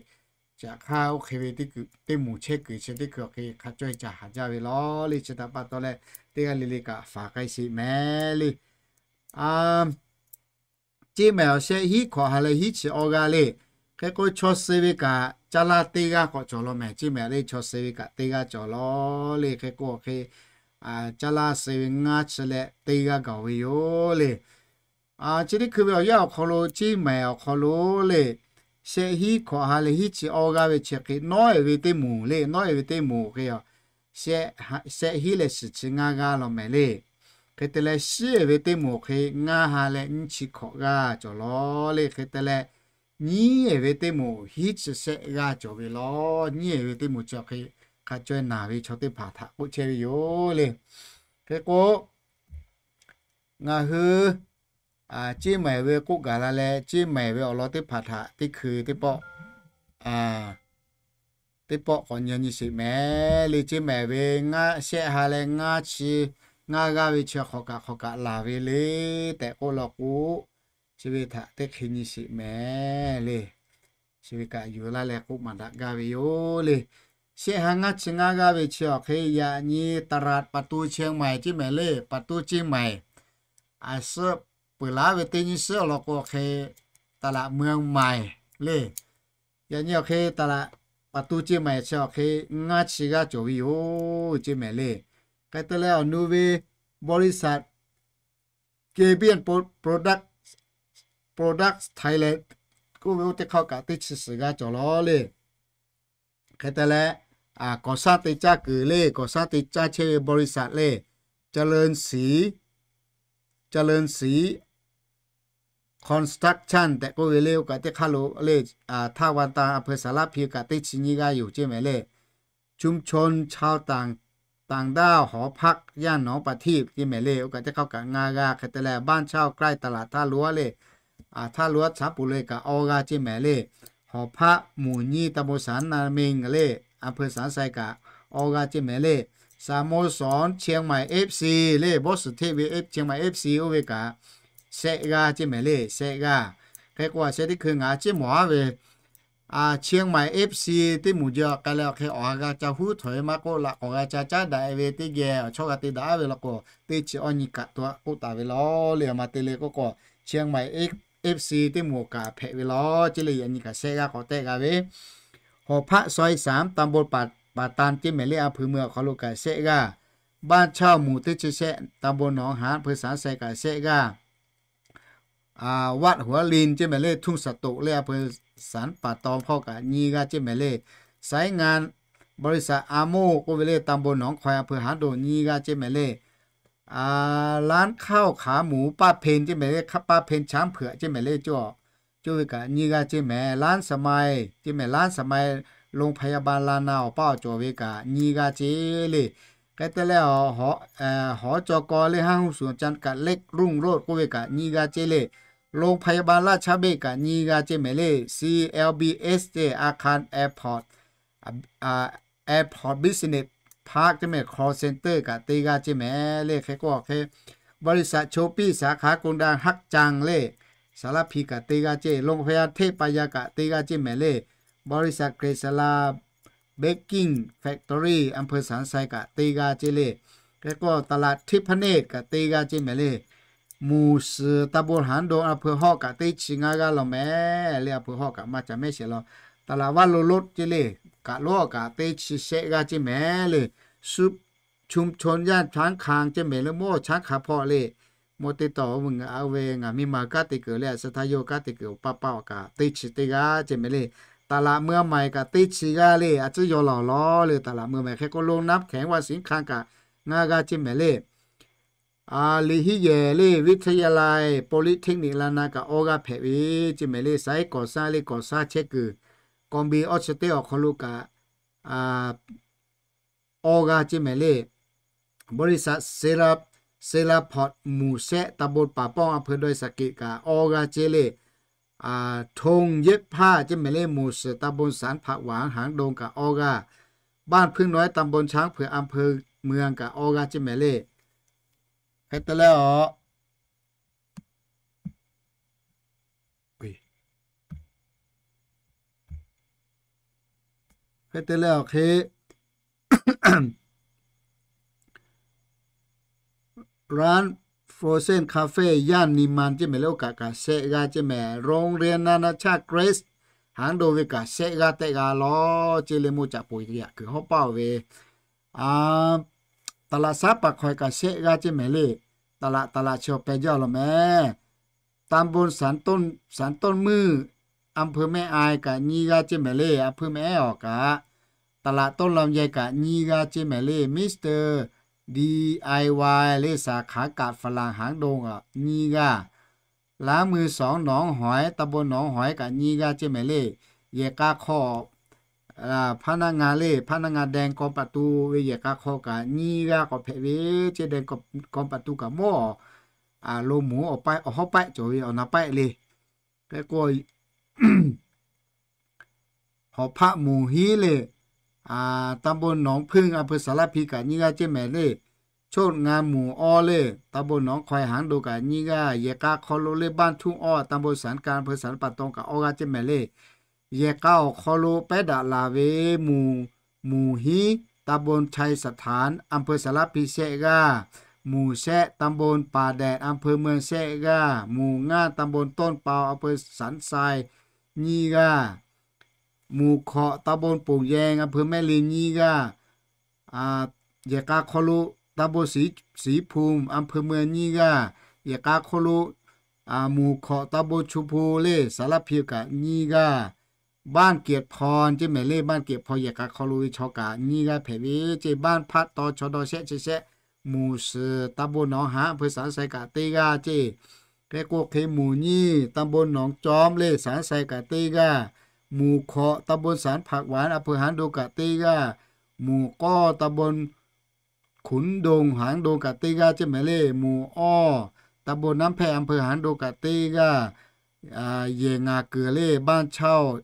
caꞈ hk'aˇ oˇ hk'e ve teˇ kuiˬ teˇ moˍ chehˇ kuiˬ chi teˇ hkui awˬ hk'e hk'a caweh caˍ haˍ jaˇ ve lawˬ le. Chi htaꞈ pa taw leh teˇ g'aˇ le le kaꞈ faˍ k'ai sheˍ mehˍ le. Ceˇ mehˍ awˬ shehˆ hiˉ hkawꞈ ha leh hiˉ chi awˇ g'aˇ le. Hk'e k'o chaw suh ve kaꞈ caˇ laˇ teˇ g'aˇ k'awꞈ cawˬ law mehˍ. Ceˇ mehˍ le chaw suh ve kaꞈ teˇ g'aˇ cawˬ lawˬ le. Hk'e k'o hk'e caˇ laˇ suh ve ngaˇ chi leh teˇ g'aˇ gaˬ ve yoˬ le. Chi teˇ hkui ve awˬ yanˇ awˬ hk'aw lo Ceˇ mehˍ awˬ hk'aw lo le, shehˆ hiˉ hkawꞈ ha leh hiˉ chi awˇ g'aˇ ve chi hk'e nawˉ e ve teˇ moˍ le, nawˉ e ve teˇ moˍ hk'e shehˆ hiˉ leh shiˍ chi ngaˇ g'aˇ law mehˍ le. Hk'e te leh shiˉ e ve teˇ moˍ hk'e ngaˇ ha leh nyiˇ chi hkawꞈ g'aˇ cawˬ lawˬ le. Hk'e te leh nyiˉ e ve teˇ moˍ hiˉ chi shehˆ g'aˇ cawˬ ve lawˬ. Nyiˉ e ve teˇ moˍ chi awˬ hk'e hk'a caweh naˬ ve chaw teˇ hpaˍ htaꞈ k'oˆ chehˇ ve yoˬ le. Hk'e k'o ngaˬ hui Ceˇ mehˍ ve k'oˆ gaˬ la leh Ceˇ mehˍ ve awˬ lawn teˇ hpaˍ htaꞈ teˇ hkui teˇ pawˆ teˇ pawˆ k'awꞈ nyi nyi sheˍ mehˍ le. Ceˇ mehˍ ve ngaˇ shehˆ ha leh ngaˇ chi ngaˇ g'aˇ ve chi hk'awꞈ kaꞈ hk'awꞈ kaꞈ laˬ ve le tehꞈ k'oˆ law k'o, chi ve htaꞈ teˇ hkui nyi sheˍ mehˍ le. Chi ve kaꞈ yuˬ laˇ leh k'oˆ maˍ daꞈ gaˇ ve yoˬ le. Shehˆ ha ngaˇ chi ngaˇ g'aˇ ve chi awˬ hk'e yaꞈ nyi ตลาดประตูเชียงใหม่ Ceˇ mehˍ le, ประตูเชียงใหม่ a suhˉ peuˬ laˉ ve teˇ nyi suhˉ awˬ lawn k'o awˬ hk'e ตลาดเมืองใหม่ le. Yaꞈ nyi awˬ hk'e ตลาดประตูเชียงใหม่ chi awˬ hk'e ngaˇ chi g'aˇ cawˬ ve yoˬ Ceˇ mehˍ le. Hk'e te leh awˬ nu ve บริษัท Gabion Product Products Thailand k'oˆ ve oˇ teˇ hk'aˇ kaꞈ teˇ chi suhˍ g'aˇ cawˬ lawˬ le. Hk'e te leh ก่อสร้าง te caˇ kuiˬ le, ก่อสร้าง te caˇ chehˇ ve บริษัท le, เจริญศรี เจริญศรี Construction tehꞈ k'oˆ ve le, oˇ kaꞈ teˇ hk'aˇ lo le, ท่าวังตา อำเภอสารพี kaꞈ teˇ chi nyiˇ g'aˇ yoˬ Ceˇ mehˍ le. ชุมชนชาวต่าง ต่างด้าวหอพักย่านหนองประทีป ceˇ mehˍ le. Oˇ kaꞈ teˇ hk'aˇ kaꞈ ngaˇ g'aˇ hk'e te leh บ้านเช่าใกล้ตลาดท่ารั้ว le, ท่ารั้ว Chanˉ puˍ lo e kaꞈ awˇ g'aˇ ceˇ mehˍ le. หอพักหมู่ยี่ ตำบลสันนามิง le, อำเภอสันทราย kaꞈ awˇ g'aˇ ceˇ mehˍ le. สโมสรเชียงใหม่ เอฟซี le, Boston hteˇ ve Chiang Mai F C oˇ ve kaꞈ shehˆ g'aˇ ceˇ mehˍ le, shehˆ g'aˇ. Hk'e k'o a sheh teˇ hkui ngaˬ ceˇ mawˬ haˉ ve, Chiang Mai F C teˇ moˍ jaw k'ai leh awˬ hk'e awˬ ha g'a ca huˉ htawꞈ e maˇ k'oˆ, laꞈ k'awꞈ g'a ca caˉ daꞈ e ve teˇ geh awˬ chawˇ g'a te daꞈ ve law k'o, teˇ chi awˇ nyi kaꞈ to a k'oˆ taˍ ve law le. A ma te le k'oˆ k'o, Chiang Mai F C teˇ moˍ kaꞈ hpehꞈ ve law ceˇ le. Yaꞈ nyi kaꞈ shehˆ g'aˇ k'awꞈ tehˆ g'a ve. หอพักซอยสาม ตำบลป่าตัน ceˇ mehˍ le, อำเภอเมือง awˬ hk'aw lo kaꞈ shehˆ g'aˇ. บ้านเช่าหมู่ที่สิบเจ็ด ตำบลหนองหาน อำเภอสันทราย kaꞈ shehˆ g'aˇ. วัดหัวลิน ceˇ mehˍ le, ทุ่งสตูล le, อำเภอสันป่าตอง hpawˇ kaꞈ nyiˇ g'aˇ ceˇ mehˍ le. สายงานบริษัทอาโม่ k'oˆ ve le, ตำบลหนองคอย อำเภอหางดง nyiˇ g'aˇ ceˇ mehˍ le. ร้านข้าวขาหมูป้าเพ็ญ ceˇ mehˍ le, ป้าเพ็ญ ช้างเผือก ceˇ mehˍ le, co co ve kaꞈ nyiˇ g'aˇ ceˇ mehˍ. ร้านสมัย ceˇ mehˍ, ร้านสมัย โรงพยาบาลลานา awˬ paˇ awˬ cawˬ ve kaꞈ nyiˇ g'aˇ ceˇ le. Hk'e te leh หอจก le, ห้างหุ้นส่วนจำกัดเล็กรุ่งโรจน์ k'oˆ ve kaꞈ nyiˇ g'aˇ ceˇ le. โรงพยาบาลราชเวช kaꞈ nyiˇ g'aˇ ceˇ mehˍ le. C L B S ceˇ, อาคาร Airport Airport Business Park ceˇ mehˍ, call center kaꞈ teˇ g'aˇ ceˇ mehˍ le. Hk'e k'o a hk'e, บริษัท โชปี้ สาขากรุงเทพฯ ฮักจัง le, สารภี kaꞈ teˇ g'aˇ ceˇ, โรงพยาบาลเทพยา kaꞈ teˇ g'aˇ ceˇ mehˍ le. บริษัท เกษรา Baking Factory อำเภอสันทราย kaꞈ teˇ g'aˇ ceˇ le. Hk'e k'o ตลาดทิพย์พระเนตร kaꞈ teˇ g'aˇ ceˇ mehˍ le. หมู่สี่ ตำบลหางดง อำเภอฮอด kaꞈ teˇ chi ngaˇ g'aˇ law mehˍ le. อำเภอฮอด kaꞈ maˇ ca mehˆ sheˍ law. ตลาดวัดโลรส ceˇ le, kaꞈ lo kaꞈ teˇ chi shehˆ g'aˇ ceˇ mehˍ le. Su ชุมชนย่านช้างคาน ceˇ mehˍ le, mawˇ ช้างคาน hpawˇ le. Mawˇ teˇ tawˬ ve ngaˬ miˇ ma kanˉ te kuiˬ le, a suh htaˇ yawˇ kanˉ te kuiˬ paˇ paˇ awˬ kaꞈ teˇ chi teˇ g'aˇ ceˇ mehˍ le. ตลาดเมืองใหม่ kaꞈ teˇ chi g'aˇ le. A tcuhˉ yaw lawˬ lawˬ le, ตลาดเมืองใหม่ hk'e k'o โรงน้ำแข็ง วัดสิงห์คาน kaꞈ ngaˇ g'aˇ ceˇ mehˍ le. Liꞈ hiˉ yehˬ le, วิทยาลัย polytechnic ลานา kaꞈ awˇ g'aˇ hpehꞈ ve ceˇ mehˍ le. Saiˉ ก่อสร้าง le, ก่อสร้าง chehˇ kuiˬ, กองบิน ออสเตรเลีย awˬ hk'aw lo kaꞈ awˇ g'aˇ ceˇ mehˍ le. บริษัท เซราพอร์ต หมู่แซะ ตำบลป่าป้อง อำเภอดอยสะเก็ด kaꞈ awˇ g'aˇ ceˇ le. ทงเย็บผ้า ceˇ mehˍ le, หมู่สี่ ตำบลสันผักหวาน หางดง kaꞈ awˇ g'aˇ. บ้านผึ้งน้อย ตำบลช้างเผือก อำเภอเมือง kaꞈ awˇ g'aˇ ceˇ mehˍ le. Hk'e te leh a Hk'e te leh awˬ hk'e, Run Frozen Cafe ย่านนิมมาน ceˇ mehˍ le, oˇ kaꞈ kaꞈ shehˆ g'aˇ ceˇ mehˍ. โรงเรียนนานาชาติ Grace หางดง ve kaꞈ shehˆ g'aˇ tehˆ g'a law ceˇ le. Moˇ caꞈ poˬ yaꞈ kuiˬ hawˉ paˇ oˬ ve ตลาด สาปากคอย kaꞈ shehˆ g'aˇ ceˇ mehˍ le. ตลาด ตลาด chi awˬ peh jaˇ law mehˍ. ตำบลสันต้น สันต้นหมื้อ อำเภอแม่อาย kaꞈ nyiˇ g'aˇ ceˇ mehˍ le. อำเภอแม่อาย awˬ kaꞈ ตลาดต้นลำไย kaꞈ nyiˇ g'aˇ ceˇ mehˍ le. Mister D I Y le, สาขา กาดฝรั่ง หางดง kaꞈ nyiˇ g'aˇ. ร้านมือสอง หนองหอย ตำบลหนองหอย kaꞈ nyiˇ g'aˇ ceˇ mehˍ le. Yehˬ k'a hk'aw พนักงาน le, พนักงาน แดงกอมประตู ve yehˬ k'a hk'aw kaꞈ nyiˇ g'aˇ k'awꞈ hpehꞈ ve ceˇ. แดงกอมประตู kaꞈ mawˇ lo moˍ awˬ hawˉ paiˆ cawˬ ve awˬ na paiˆ le. Hk'e k'o หอพักหมู่ hiˉ le, ตำบลหนองผึ้ง อำเภอสารพี kaꞈ nyiˇ g'aˇ ceˇ mehˍ le. โชติงาม หมู่ awˇ le, ตำบลหนองคอย หางดง kaꞈ nyiˇ g'aˇ. Yehˬ k'a hk'aw lo le, บ้านทุ่งอ้อ ตำบลสันกลาง อำเภอสันป่าตอง kaꞈ awˇ g'aˇ ceˇ mehˍ le. Yehˬ k'a awˬ hk'aw lo pehˉ daꞈ laˬ ve หมู่ hiˉ, ตำบลไชยสถาน อำเภอสารพี shehˆ g'aˇ. หมู่ แซะ ตำบลป่าแดด อำเภอเมือง shehˆ g'aˇ. หมู่ ห้า ตำบลต้นเปา อำเภอสันทราย nyiˇ g'aˇ. หมู่ หก ตำบลโป่งแยง อำเภอแม่ริม nyiˇ g'aˇ. Yehˬ k'a hk'aw lo ตำบลศรีภูมิ อำเภอเมือง nyiˇ g'aˇ. Yehˬ k'a hk'aw lo หมู่ หก ตำบลชมพู le, สารพี kaꞈ nyiˇ g'aˇ. บ้านเกียรติพร ceˇ mehˍ le, บ้านเกียรติพร yehˬ k'a hk'aw lo ve chaw kaꞈ nyiˇ g'aˇ hpehꞈ ve ceˇ. บ้านพระตอ ชด shehˆ chi shehˆ, หมู่ สิบ ตำบลหนองหาน อำเภอสันทราย kaꞈ teˇ g'aˇ ceˇ. Hk'e k'o hk'e หมู่ ยี่ ตำบลหนองจอม le, สันทราย kaꞈ teˇ g'aˇ. หมู่ หก ตำบลสันผักหวาน อำเภอหางดง kaꞈ teˇ g'aˇ. หมู่ เก้า ตำบล Khunˉ Dong, Haanˉ Dong kaꞈ teˇ g'aˇ ceˇ mehˍ le. Mvuh awˇ, ตำบลน้ำแพะ อำเภอหางดง kaꞈ teˇ g'aˇ. Yehˬ ngaˬ kuiˬ le, Banˇ Chaoˇ,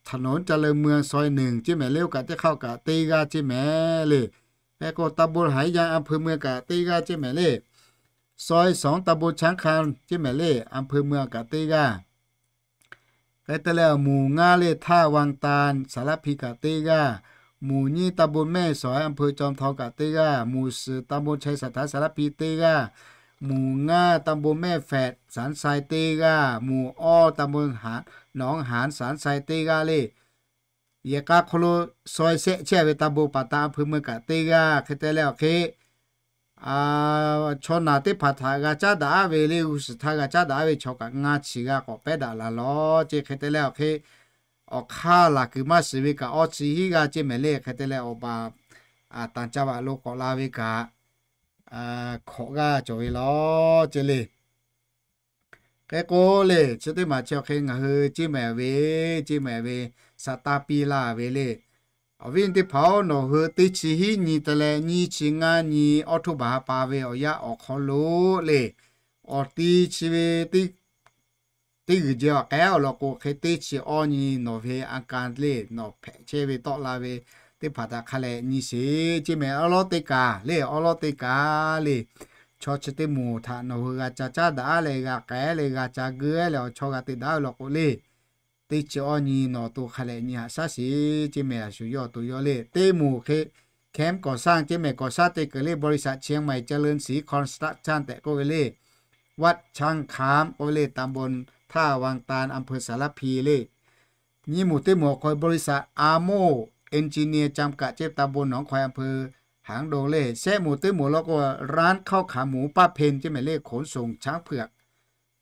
ถนนเจริญเมือง ซอยหนึ่ง ceˇ mehˍ le. Oˇ kaꞈ teˇ hk'aˇ kaꞈ teˇ g'aˇ ceˇ mehˍ le. Hk'e k'o ตำบลหายยาง อำเภอเมือง kaꞈ teˇ g'aˇ ceˇ mehˍ le. ซอยสอง ตำบลช้างคาน ceˇ mehˍ le, อำเภอเมือง kaꞈ teˇ g'aˇ. Hk'e te leh mvuh ngaˇ le, ท่าวังตาล สารพี kaꞈ teˇ g'aˇ. Mvuh nyiˇ, ตำบลแม่สอย อำเภอจอมทอง kaꞈ teˇ g'aˇ. Mvuh suhˍ, ตำบลไชยเศรษฐา สารพี teˇ g'aˇ. Mvuh ngaˇ, ตำบลแม่แฝด สารทราย teˇ g'aˇ. Mvuh awˇ, ตำบลหนองหาน สารทราย teˇ g'aˇ le. Yehˬ k'a hk'aw lo ซอย shehˆ chehˇ ve ตำบลป่าตาด อำเภอเมือง kaꞈ teˇ g'aˇ. Hk'e te leh awˬ hk'e chaw naˬ teˇ hpaˍ htaꞈ g'a caˉ daꞈ aˉ ve le, g'uˇ suhˍ htaˇ g'a caˉ daꞈ aˉ ve chaw kaꞈ ngaˇ chi g'a k'awꞈ pehˉ daꞈ la lawˬ ceˇ. Hk'e te leh awˬ hk'e awˬ hk'aˇ laˬ kuiˬ maˇ shiˍ ve kaꞈ awˇ chi hiˉ g'aˇ ceˇ mehˍ le. Hk'e te leh awˬ baˬ ต่างจังหวัด lo k'awꞈ la ve kaꞈ hkawꞈ g'aˇ cawˬ ve lawˬ ceˇ le. Hk'e k'o le, chi teˇ maˬ chi awˬ hk'e ngaˬ hui ceˇ mehˍ ve, ceˇ mehˍ ve, saˍ taˇ piˇ laˇ ve le. Awˬ viˉ teˇ hpaˍ-oˬ, nawˬ hui teˇ chi hiˉ nyi te leh nyiˇ chi ngaˇ nyi October ha pa ve awˬ yanˇ awˬ hk'aw lo le, awˬ ti chi ve teˇ g'uiˬ jehˬ awˬ k'ehˉ awˬ lawn k'o, hk'e teˇ chi awˇ nyi nawˬ ve a ka le, nawˬ hpehꞈ chehˇ ve tawˆ la ve teˇ hpaˍ htaꞈ hk'a lehˬ nyi sheˍ ceˇ mehˍ. Awˉ lawˉ teˇ kaˬ le, awˉ lawˉ teˇ kaˬ le, chaw chi teˇ moˍ htaꞈ nawˬ hui g'a ca caˉ daꞈ leh g'a k'ehˉ leh g'a ca geuˆ leh awˬ chawˇ g'a te daꞈ ve law k'o le, teˇ chi awˇ nyi nawˬ to hk'a lehˬ nyi haꞈ shaˉ sheˍ ceˇ mehˍ. A shu yawˇ to yawˇ le, teˇ moˍ hk'e แคมป์ก่อสร้าง ceˇ mehˍ, ก่อสร้าง te kuiˬ le, บริษัทเชียงใหม่เจริญศรี construction tehꞈ k'oˆ ve le. Waˇ Chaˇ Hkaˍ k'oˆ ve le, ตำบลท่าวังตาด อำเภอสารพี le. Nyiˇ moˍ teˇ moˍ awˬ hk'aw บริษัท อาโม่ เอนจิเนียร์ จำกัด ceˇ ตำบลหนองคอย อำเภอหางดง le. Shehˆ moˍ teˇ moˍ law k'o, ร้านข้าวขาหมูป้าเพ็ญ ceˇ mehˍ le, ขนส่งช้างเผือก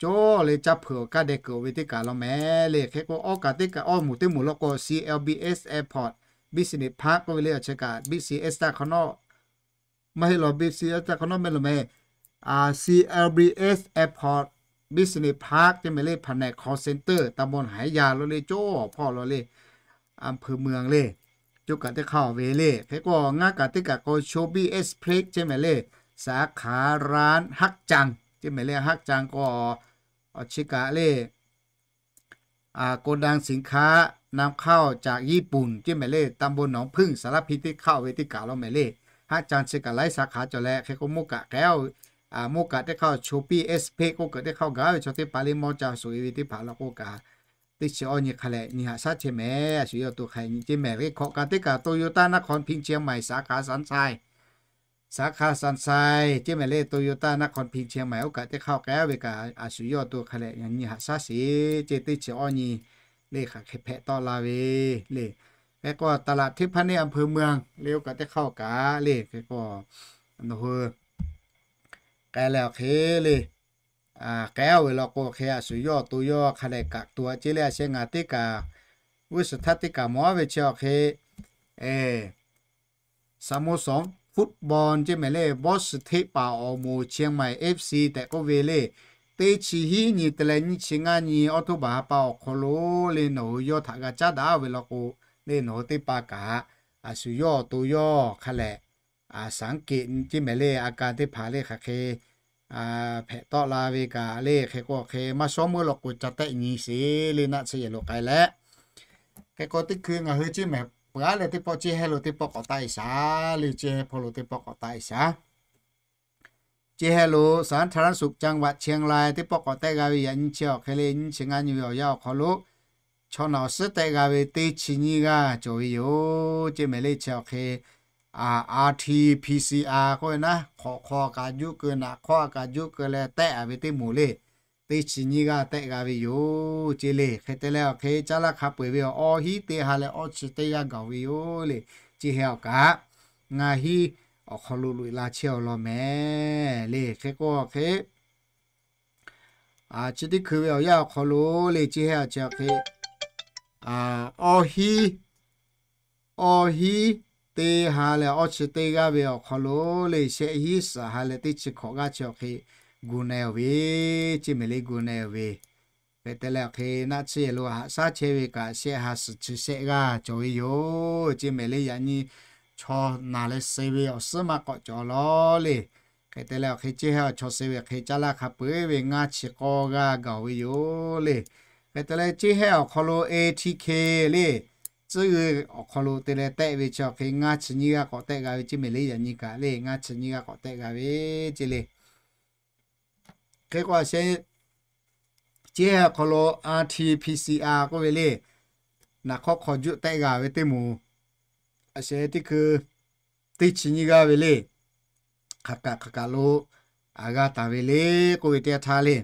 cawˇ le, caˇ hpeuꞈ awˬ kaˇ deh kuiˬ oˬ ve teˇ kaˬ law mehˍ le. Hk'e k'o awˇ kaˬ teˇ kaˬ awˇ moˍ teˇ moˍ law k'o, CLBS Airport Business Park k'oˆ ve le, awˬ chi kaꞈ BCS taˇ hk'awꞈ nawˉ maˇ heˆ lawˬ, BCS taˇ hk'awꞈ nawˉ mehˍ lawˬ mehˍ. CLBS Airport Business Park ceˇ mehˍ le, ผนก call center ตำบลหายยาง lo le, cawˇ awˬ hpawˇ lo le, อำเภอเมือง le, coˇ kaꞈ teˇ hk'aˇ ve le. Hk'e k'o ngaˇ kaˬ teˇ kaˬ k'o, Chobi Express ceˇ mehˍ le, สาขาร้านฮักจัง ceˇ mehˍ le, ฮักจัง k'o, awˬ chi kaꞈ le, โกดังสินค้านำเข้าจากญี่ปุ่น ceˇ mehˍ le, ตำบลหนองผึ้ง สารพี teˇ hk'aˇ ve teˇ kaˬ law mehˍ le. Haˉ caˇ chi kaꞈ laiˉ สาขา cawˬ leh, hk'e k'o โมกะ k'ehˉ, โมกะ teˇ hk'aˇ Chobi Express k'oˆ kaꞈ teˇ hk'aˇ gaˬ ve chaw teˇ hpaˍ le, mawˇ ca suˍ-e ve teˇ hpaˍ law k'o kaꞈ, teˇ chi awˇ nyi hk'a lehˬ nyi haꞈ shaˉ chehˇ mehˍ. A shu yawˇ to hk'a lehˬ nyi ceˇ mehˍ. Hk'e hk'awꞈ kaˬ teˇ kaˬ Toyota นครพิงค์ เชียงใหม่ สาขา สันทราย สาขา สันทราย ceˇ mehˍ le, Toyota นครพิงค์ เชียงใหม่ oˇ kaꞈ teˇ hk'aˇ k'ehˉ ve kaꞈ, a shu yawˇ to hk'a lehˬ nyi haꞈ shaˉ sheˍ ceˇ. Teˇ chi awˇ nyi le hk'aˬ hk'e hpehꞈ tawˆ la ve le. Hk'e k'o ตลาดเทพนิมิตร อำเภอเมือง le, oˇ kaꞈ teˇ hk'aˇ kaꞈ le. Hk'e k'o nawˬ hui k'ai leh awˬ hk'e le, k'ehˉ ve law k'o hk'e, a shu yawˇ to yawˇ hk'a lehˬ kaꞈ to ceˇ le. A sheh ngaˬ teˇ kaˬ g'uˇ suhˍ htaˇ teˇ kaˬ mawˬ aˉ ve chi awˬ hk'e สโมสรฟุตบอล ceˇ mehˍ le, บอสเทคป่าอ่าวหมู่ เชียงใหม่ FC tehꞈ k'oˆ ve le. Teˇ chi hiˉ nyi te leh nyiˇ chi ngaˇ nyi October ha pa awˬ hk'aw lo le, nawˬ hui yawˇ htaꞈ g'a caˉ daꞈ ve law k'o le, nawˬ hui teˇ pa kaꞈ a shu yawˇ to yawˇ hk'a lehˬ สังเกต ceˇ mehˍ le, a ka teˇ hpaˍ le hk'aˬ hk'e hpehꞈ tawˆ la ve kaꞈ le. Hk'e k'o hk'e maˇ shawˉ meuˇ law k'o ca tehˆ nyi sheˍ le, naˆ tsuhˇ yehˬ lo k'ai leh. Hk'e k'o teˇ hkui ngaˬ hui ceˇ mehˍ peuˬ aˉ leh teˇ pawˆ ceˇ heh lo teˇ pawˆ k'awꞈ taˆ-e shaˍ le, ceˇ heh hpawˇ lo teˇ pawˆ k'awꞈ taˆ-e shaˍ. Ceˇ heh lo สาธารณสุขจังหวัดเชียงราย teˇ pawˆ k'awꞈ tehˆ g'a ve yaꞈ nyi chi awˬ hk'e le, nyiˇ chi ngaˇ nyi ve awˬ yanˇ awˬ hk'aw lo chaw naˬ awˬ suhˉ tehˆ g'a ve teˇ chi nyiˇ g'aˇ cawˬ ve yoˬ ceˇ mehˍ le. Chi awˬ hk'e RT-PCR k'oˆ ve naˉ, hk'awꞈ hk'aw kaꞈ juˆ keu, naꞈ hk'awˇ kaꞈ juˆ keu leh tehˆ-a ve teˇ moˍ le, teˇ chi nyiˇ g'aˇ tehˆ g'a ve yoˬ ceˇ le. Hk'e te leh awˬ hk'e caˇ laˇ hk'a peu-eˬ ve awˬ awˇ hiˉ teˇ ha leh awˇ chi teˇ g'aˇ gaˬ-oˬ ve yoˬ le. Ceˇ heh awˬ kaꞈ ngaˇ hiˉ awˬ hk'aw lo loꞈ-e la chehˇ-aw law mehˍ le. Hk'e k'o awˬ hk'e chi teˇ hkui ve awˬ yanˇ awˬ hk'aw lo le, ceˇ heh awˬ chi awˬ hk'e awˇ hiˉ, awˇ hiˉ teˇ ha leh awˇ chi teˇ g'aˇ ve awˬ hk'aw lo le, shehˆ hiˉ suhˍ ha leh teˇ chi hkawꞈ g'aˇ chi awˬ hk'e gu na-o ve ceˇ mehˍ le, gu na-o ve. Hk'e te leh awˬ hk'e naˆ tsuhˇ yehˬ lo haꞈ shaˉ chehˇ ve kaꞈ shehˆ ha suhˍ chi shehˆ g'aˇ cawˬ ve yoˬ ceˇ mehˍ le. Yaꞈ nyi chaw naˬ leh suh ve awˬ suhˉ maˇ k'awꞈ cawˬ lawˬ le. Hk'e te leh awˬ hk'e ceˇ hehˉ awˬ chaw suh ve hk'e caˇ laˇ hk'a peu-eˬ ve ngaˇ chi k'awˇ g'aˇ gaˬ-oˬ ve yoˬ le. Hk'e te leh ceˇ hehˉ awˬ hk'aw lo A T K le, tcuhˉ g'uiˬ awˬ hk'aw lo te leh tehˆ ve chi awˬ hk'e ngaˇ chi nyiˇ g'aˇ k'awꞈ tehˆ g'a ve ceˇ mehˍ le. Yaꞈ nyi kaꞈ le ngaˇ chi nyiˇ g'aˇ k'awꞈ tehˆ g'a ve ceˇ le. Hk'e k'o a sheh, ceˇ hehˉ awˬ hk'aw lo R T P C R k'oˆ ve le, naˬ hk'awˇ hk'aw juˆ tehˆ g'a ve teˇ moˍ, a sheh teˇ hkui teˇ chi nyiˇ g'aˇ ve le, hk'aˬ kaꞈ hk'aˬ kaꞈ lo g'a taˍ ve le k'oˆ ve teˇ yanˇ htaˇ le,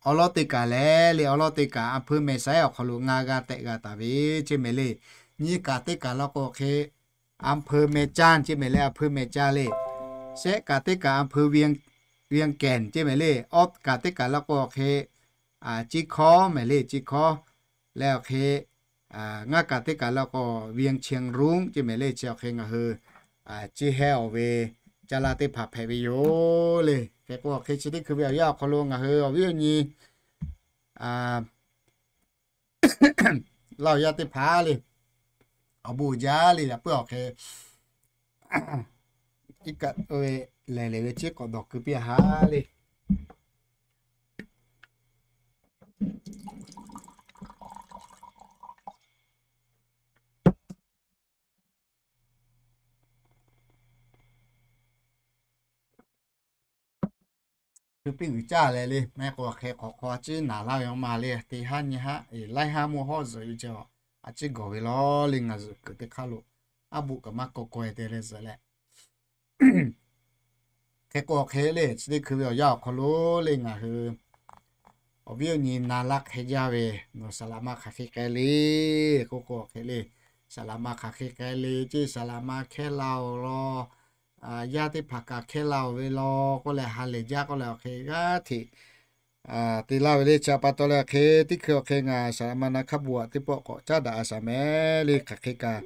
awˉ lawˉ teˇ kaꞈ leh le, awˉ lawˉ teˇ kaꞈ อำเภอแม่สาย awˬ hk'aw lo ngaˇ g'aˇ tehˆ g'a taˍ ve ceˇ mehˍ le. Nyiˇ kaꞈ teˇ kaꞈ law k'o hk'e อำเภอแม่จันทน์ ceˇ mehˍ le, อำเภอแม่จันทน์ le. Shehˆ kaꞈ teˇ kaꞈ อำเภอเวียงแก่น ceˇ mehˍ le. Awˉ kaꞈ teˇ kaꞈ law k'o hk'e เชียงคาน mehˍ le, เชียงคาน leh awˬ hk'e ngaˇ kaꞈ teˇ kaꞈ law k'o เวียงเชียงรุ้ง ceˇ mehˍ le. Chi awˬ hk'e ngaˬ hui ceˇ hehˉ awˬ ve caˇ laˇ teˇ hpaˍ hpehꞈ ve yoˬ le. Hk'e k'o hk'e chi teˇ hkui ve awˬ yanˇ awˬ hk'aw lo ngaˬ hui awˬ viˉ awˬ nyi Laˇ huˍ yaˇ teˇ hpaˍ le, awˬ bon uiˍ jaˇ le. Yaꞈ puiˉ awˬ hk'e iˉ kaˆ ve lehˬ lehˬ ve ceˇ k'awꞈ dawˬ keu piˇ a haˉ le. Hkui piˇ g'uiˬ caˇ leh le, maˇ heˆ k'o hk'e hk'awꞈ hk'aw a ciˉ naˍ laˇ ve ma le, teˇ haˉ nyi haˉ laiˉ haˉ mvuhˇ hawˉ zuhꞈ ve ceh a ciˉ gawˬ ve lawˬ le. Ngaˬ zuhꞈ kuiˬ teˇ hk'aˇ lo aˉ buˆ kaꞈ maˇ kawꞈ kaweh te leh zuhꞈ leh, hk'e k'o hk'e le chi teˇ hkui ve awˬ yanˇ awˬ hk'aw lo le ngaˬ hui awˬ viˉ awˬ nyi na laˇ hk'e jaˇ ve, nawˬ saˍ laꞈ ma hk'aˬ hk'e k'ai le k'oˆ k'o hk'e le, saˍ laꞈ ma hk'aˬ hk'e k'ai le ceˇ, saˍ laꞈ ma hkehˇ la-oˬ law, yaˇ teˇ hpaˍ kaꞈ hkehˇ la-oˬ ve law k'oˆ leh ha lehˬ jaˇ k'oˆ leh awˬ hk'e g'aˇ hteꞈ te laˇ ve le. Chi pa taw leh hk'e teˇ hkui awˬ hk'e ngaˬ saˍ laꞈ ma na hk'a bon aꞈ teˇ pawˆ k'awꞈ caˉ daꞈ a shaˍ mehˍ le. Hk'aˬ hk'e kaꞈ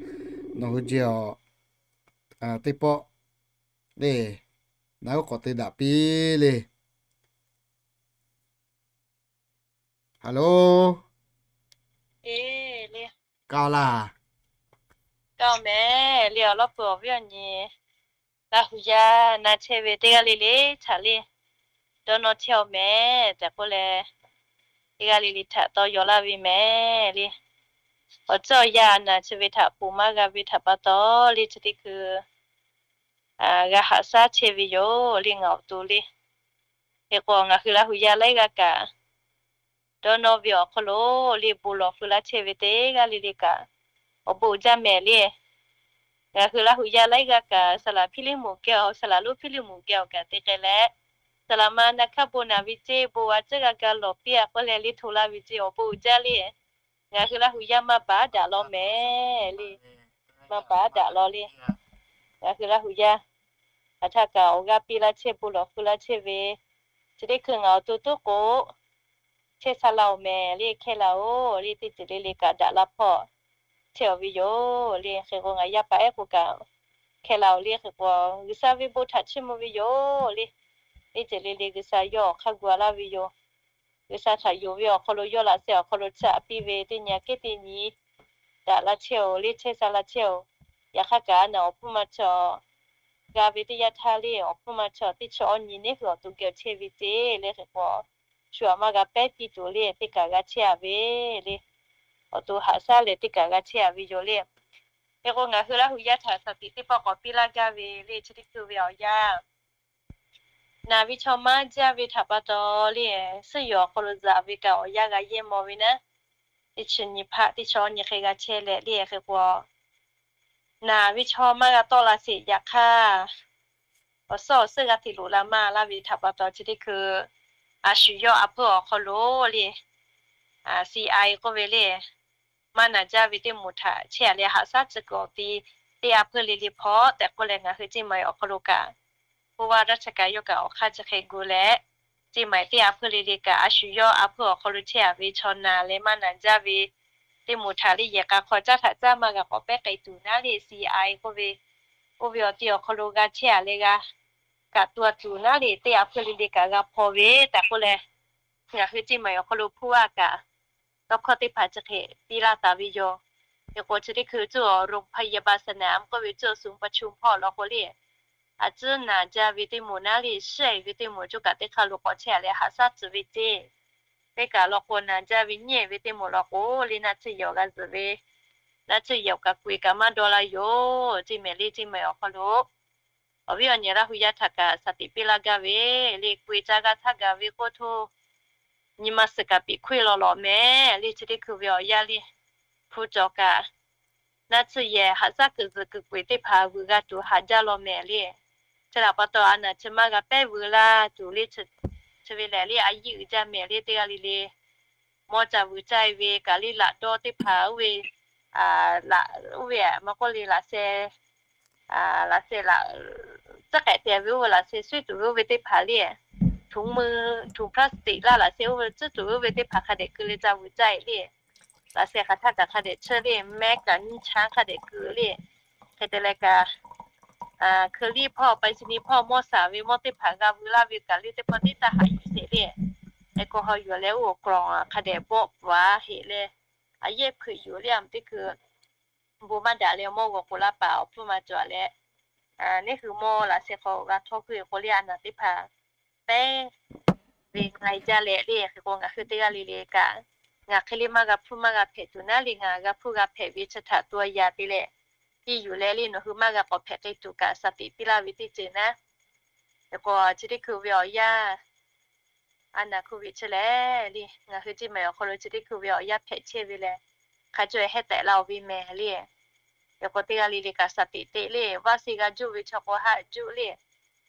nawˬ hui jehˬ awˬ teˇ pawˆ le, na oˉ k'awꞈ te daꞈ piˇ le. Hello, kaˇ laˇ, kaˇ mehˍ le. Awˬ lawˉ peuˬ awˬ viˉ awˬ nyi Laˇ huˍ yaˇ na chehˇ ve teˇ g'aˇ le le htaꞈ le dawˇ nawˇ chehˇ-oˬ mehˍ tehꞈ k'oˆ leh, teˇ g'aˇ le le htaꞈ tawˇ yaw laˇ ve mehˍ le. Awˬ tcuhˉ awˬ yanˇ naˬ chi ve htaꞈ ponˬ maˇ g'a ve htaꞈ pa taw le chi teˇ hkui g'a haꞈ shaˉ chehˇ ve yoˬ le. Ngaˬ awˬ to le, hk'e k'o ngaˬ hui Laˇ huˍ yaˇ laiˉ g'aˇ kaꞈ dawˇ nawˇ ve awˬ hk'aw lo le bon lawˬ feu laˇ chehˇ ve teˇ g'aˇ le le kaꞈ awˬ bon uiˍ jaˇ mehˍ le. Ngaˬ hui Laˇ huˍ yaˇ laiˉ g'aˇ kaꞈ saˍ laꞈ hpiˇ liˇ moˍ geh-oˬ, saˍ laꞈ lonˉ hpiˇ liˇ moˍ geh-oˬ kaꞈ te k'ai leh, saˍ laꞈ ma na hk'aˇ bon naˍ ve ceˇ bon a ciˉ g'a ga lawˬ piˇ a k'oˆ leh le hto laˇ ve ceˇ awˬ bon uiˍ jaˇ le. Ngaˬ hui Laˇ huˍ yaˇ maˇ baˬ daꞈ law mehˍ le. Maˇ baˬ daꞈ law le. Ngaˬ hui Laˇ huˍ yaˇ hk'aˬ htaˇ kaꞈ awˬ g'aˇ piˇ laˇ chehˇ bon lawˬ feu laˇ chehˇ ve, chi teˇ hkui ngaˬ awˬ to toˉ k'o chehˇ sha laˇ-oˬ mehˍ le. Hkehˇ laˇ-oˬ le, teˇ ceuˬ le le kaꞈ daꞈ la hpawˇ chehˇ-oˬ ve yoˬ le. Hk'e k'o ngaˬ yaˇ paˍ ehˉ k'o kaꞈ hkehˇ laˇ-oˬ le. Hk'e k'o G'uiˬsha ve bon htaꞈ chiˇ mvuh ve yoˬ le. Teˇ ceuˬ le le G'uiˬsha yawˇ awˬ hk'aˇ gu a laˇ ve yoˬ. G'uiˬsha htaꞈ yonˍ ve awˬ hk'aw lo yawˇ laꞈ sheh awˬ hk'aw lo caꞈ piˇ ve teˇ nyi aꞈ kehˉ teˇ nyi daꞈ la chehˇ-oˬ le, chehˇ sha la chehˇ-oˬ. Yaꞈ hk'aˇ kaꞈ a naˬ awˬ hpfuhˇ maˇ chaw g'a ve teˇ yanˇ htaˇ le, awˬ hpfuhˇ maˇ chaw teˇ chi awˇ nyi neˉ hui awˬ to geh chehˇ ve ceˇ le. Hk'e k'o shu aꞈ maˇ g'a pehˉ piˇ tuˬ le, teˇ kaꞈ g'a chehˇ a ve le. Awˬ to haꞈ shaˉ leh teˇ kaꞈ g'a chehˇ a ve yoˬ le. Hk'e k'o ngaˬ hui Laˇ huˍ yaˇ htaꞈ shaˍ tiꞈ teˇ pawˆ k'awꞈ piˇ laˇ gaˇ ve le, chi teˇ hkui ve awˬ yanˇ naˬ ve chaw maˇ jaˇ ve htaꞈ pa taw le, suhˉ yoˬ awˬ hk'aw lo zaꞈ ve kaꞈ awˬ yanˇ g'a yehˇ maw ve naˉ, teˇ chi nyi hpaˆ teˇ chi awˇ nyi hk'e g'a chehˇ leh le. Hk'e k'o naˬ ve chaw maˇ g'a tawˆ la sheˍ. Yaꞈ hk'aˇ awˬ suhˉ awˬ suhˉ g'a hteꞈ loꞈ la maˇ laˇ ve htaꞈ pa taw chi teˇ hkui a shu yawˇ a hpeuˇ awˬ hk'aw lo le, C I k'oˆ ve le, maˇ naˬ jaˇ ve teˇ moˍ htaꞈ chehˇ a leh haꞈ shaˉ tcuh kuiˬ awˬ ti teˇ a hpeuˇ le le hpawˇ tehꞈ k'oˆ leh ngaˬ hui ceˇ maˬ awˬ hk'aw lo kaꞈ ผู้ว่าราชการ yawˇ kaꞈ awˬ hk'aˇ chi hk'e gu leh, ceˇ maˬ teˇ a hpeuˇ le le kaꞈ a shu yawˇ a hpeuˇ awˬ hk'aw lo chehˇ a ve chaw naˬ leh maˇ naˬ jaˇ ve teˇ moˍ htaꞈ le yehˬ k'a hk'aw caˇ htaꞈ caˇ maˇ g'a k'awꞈ pehˉ k'ai tuˬ naˉ le, C I k'oˆ ve, oˇ ve awˬ ti awˬ hk'aw lo g'a chehˇ a leh g'a kaꞈ tu a tuˬ naˉ le, teˇ a hpeuˇ le le kaꞈ g'a hpaw ve tehꞈ k'oˆ leh, ngaˬ hui ceˇ maˬ awˬ hk'aw lo ผู้ว่า kaꞈ tawˇ hkawˇ teˇ hpaˍ chi hk'e piˇ laˇ taˍ ve yoˬ. Hk'e k'o chi teˇ hkui cuˇ โรงพยาบาลสนาม k'oˆ ve cuˇ ศูนย์ประชุม hpawˇ law k'o le, a ciˉ naˬ jaˇ ve teˇ moˍ naˉ le, shiˉ ve teˇ moˍ cawˬ kaꞈ teˇ hk'aˇ lo k'awꞈ chehˇ leh haꞈ shaˉ tcuh ve ceˇ. Teˇ kaꞈ law k'o naˬ jaˇ ve nyiˇ ve teˇ moˍ law k'o le, naˆ tsuhˇ yehˬ awˬ g'a zuhꞈ ve, naˆ tsuhˇ yehˬ awˬ kaꞈ k'oꞈ-e kaꞈ maˇ dawˇ laˇ yoˬ. Ceˇ mehˍ le, ceˇ mehˍ awˬ hk'aw lo awˬ viˉ awˬ nyi Laˇ hu yaˇ htaꞈ kaꞈ shaˍ tiꞈ piˇ laˇ gaˇ ve le, k'oꞈ-e caˇ g'aˇ htaˇ gaˬ ve k'oˆ htoˇ, nyi ma suhˍ kaꞈ piꞈ hkuiˇ law lawꞈ mehˍ le. Chi teˇ hkui ve awˬ yanˇ le, hpu cawˬ kaꞈ naˆ tsuhˇ yehˬ haꞈ shaˉ kuiˬ zuhꞈ kuiˬ k'oꞈ-e teˇ hpaˍ vuiˬ g'a tuˬ haꞈ jaˇ law mehˍ le. Chi htaꞈ pa taw a naˬ chi maˇ g'a pehˉ vuiˬ laˇ tuˬ le, chi ve lehˬ le a yiˇ uiˍ jaˇ mehˍ le. Teˇ g'aˇ le le mawˇ ca vuiˬ caˇ-e ve kaꞈ le, laꞈ dawˇ teˇ hpaˍ oˇ ve, oˇ ve maˇ k'oˆ le, laꞈ sheh, laꞈ sheh laꞈ, tcuhˉ k'ehꞈ te ve oˇ ve laꞈ sheh suiˉ tuˬ ve oˇ ve teˇ hpaˍ le, ถุงมือ, ถุงพลาสติก laˇ laꞈ sheh oˇ ve tcuhˉ tuˬ ve oˇ ve teˇ hpaˍ hk'a dehꞈ keu le ca vuiˬ caˇ-e le. Laꞈ sheh hk'aˬ htaˇ kaꞈ hk'a dehꞈ chehˇ le, mask kaꞈ nyiˇ chaˇ hk'a dehꞈ keu le. Hk'e te leh kaꞈ, hkui liˇ hpawˇ, ไปรษณีย์ hpawˇ mawˇ shaˍ ve mawˇ teˇ hpaˍ g'a vuiˬ laˇ ve kaꞈ le, teˇ pawˆ tiˉ taˇ haꞈ yuˬ sheˍ le. Hk'e k'o haw yuˬ leh oˇ awˬ กล่อง hk'a dehꞈ bawˆ paˍ heꞈ leh, a yehˇ hpeuꞈ yuˬ le, a meh teˇ hkui bon maˇ daꞈ leh mawˇ g'awˬ k'oˍ laˇ paˍ awˬ hpfuhˇ ma cawˬ leh, neˇ hui mawˇ laꞈ sheh hk'aw g'a htawˇ keu k'o le, a naˬ teˇ hpaˍ pehˉ ve na-e jaˇ leh le. Hk'e k'o ngaˬ hui teˇ g'aˇ le le kaꞈ, ngaˬ hk'e le maˇ g'a hpfuhˇ maˇ g'a hpehꞈ tuˬ naˉ le, ngaˬ g'a hpfuhˇ g'a hpehꞈ ve chi htaꞈ to yaꞈ te leh, i yuˬ leh le nawˬ hui maˇ g'a k'awꞈ hpehꞈ k'ai tuˬ kaꞈ shaˍ tiꞈ piˇ laˇ ve teˇ ceuˬ naˉ. Hk'e k'o chi teˇ hkui ve awˬ yanˇ, a naˬ โควิด chi lehˬ le, ngaˬ hui ceˇ mehˍ awˬ hk'aw lo chi teˇ hkui ve awˬ yanˇ hpehꞈ chehˇ ve lehˬ, hk'a cawˬ hehˉ tehꞈ laˇ-oˬ ve mehˍ le. Hk'e k'o teˇ g'aˇ le le kaꞈ shaˍ tiꞈ te le, vaˇ shiˍ g'a juˇ ve chaw k'o haˆ juˇ le.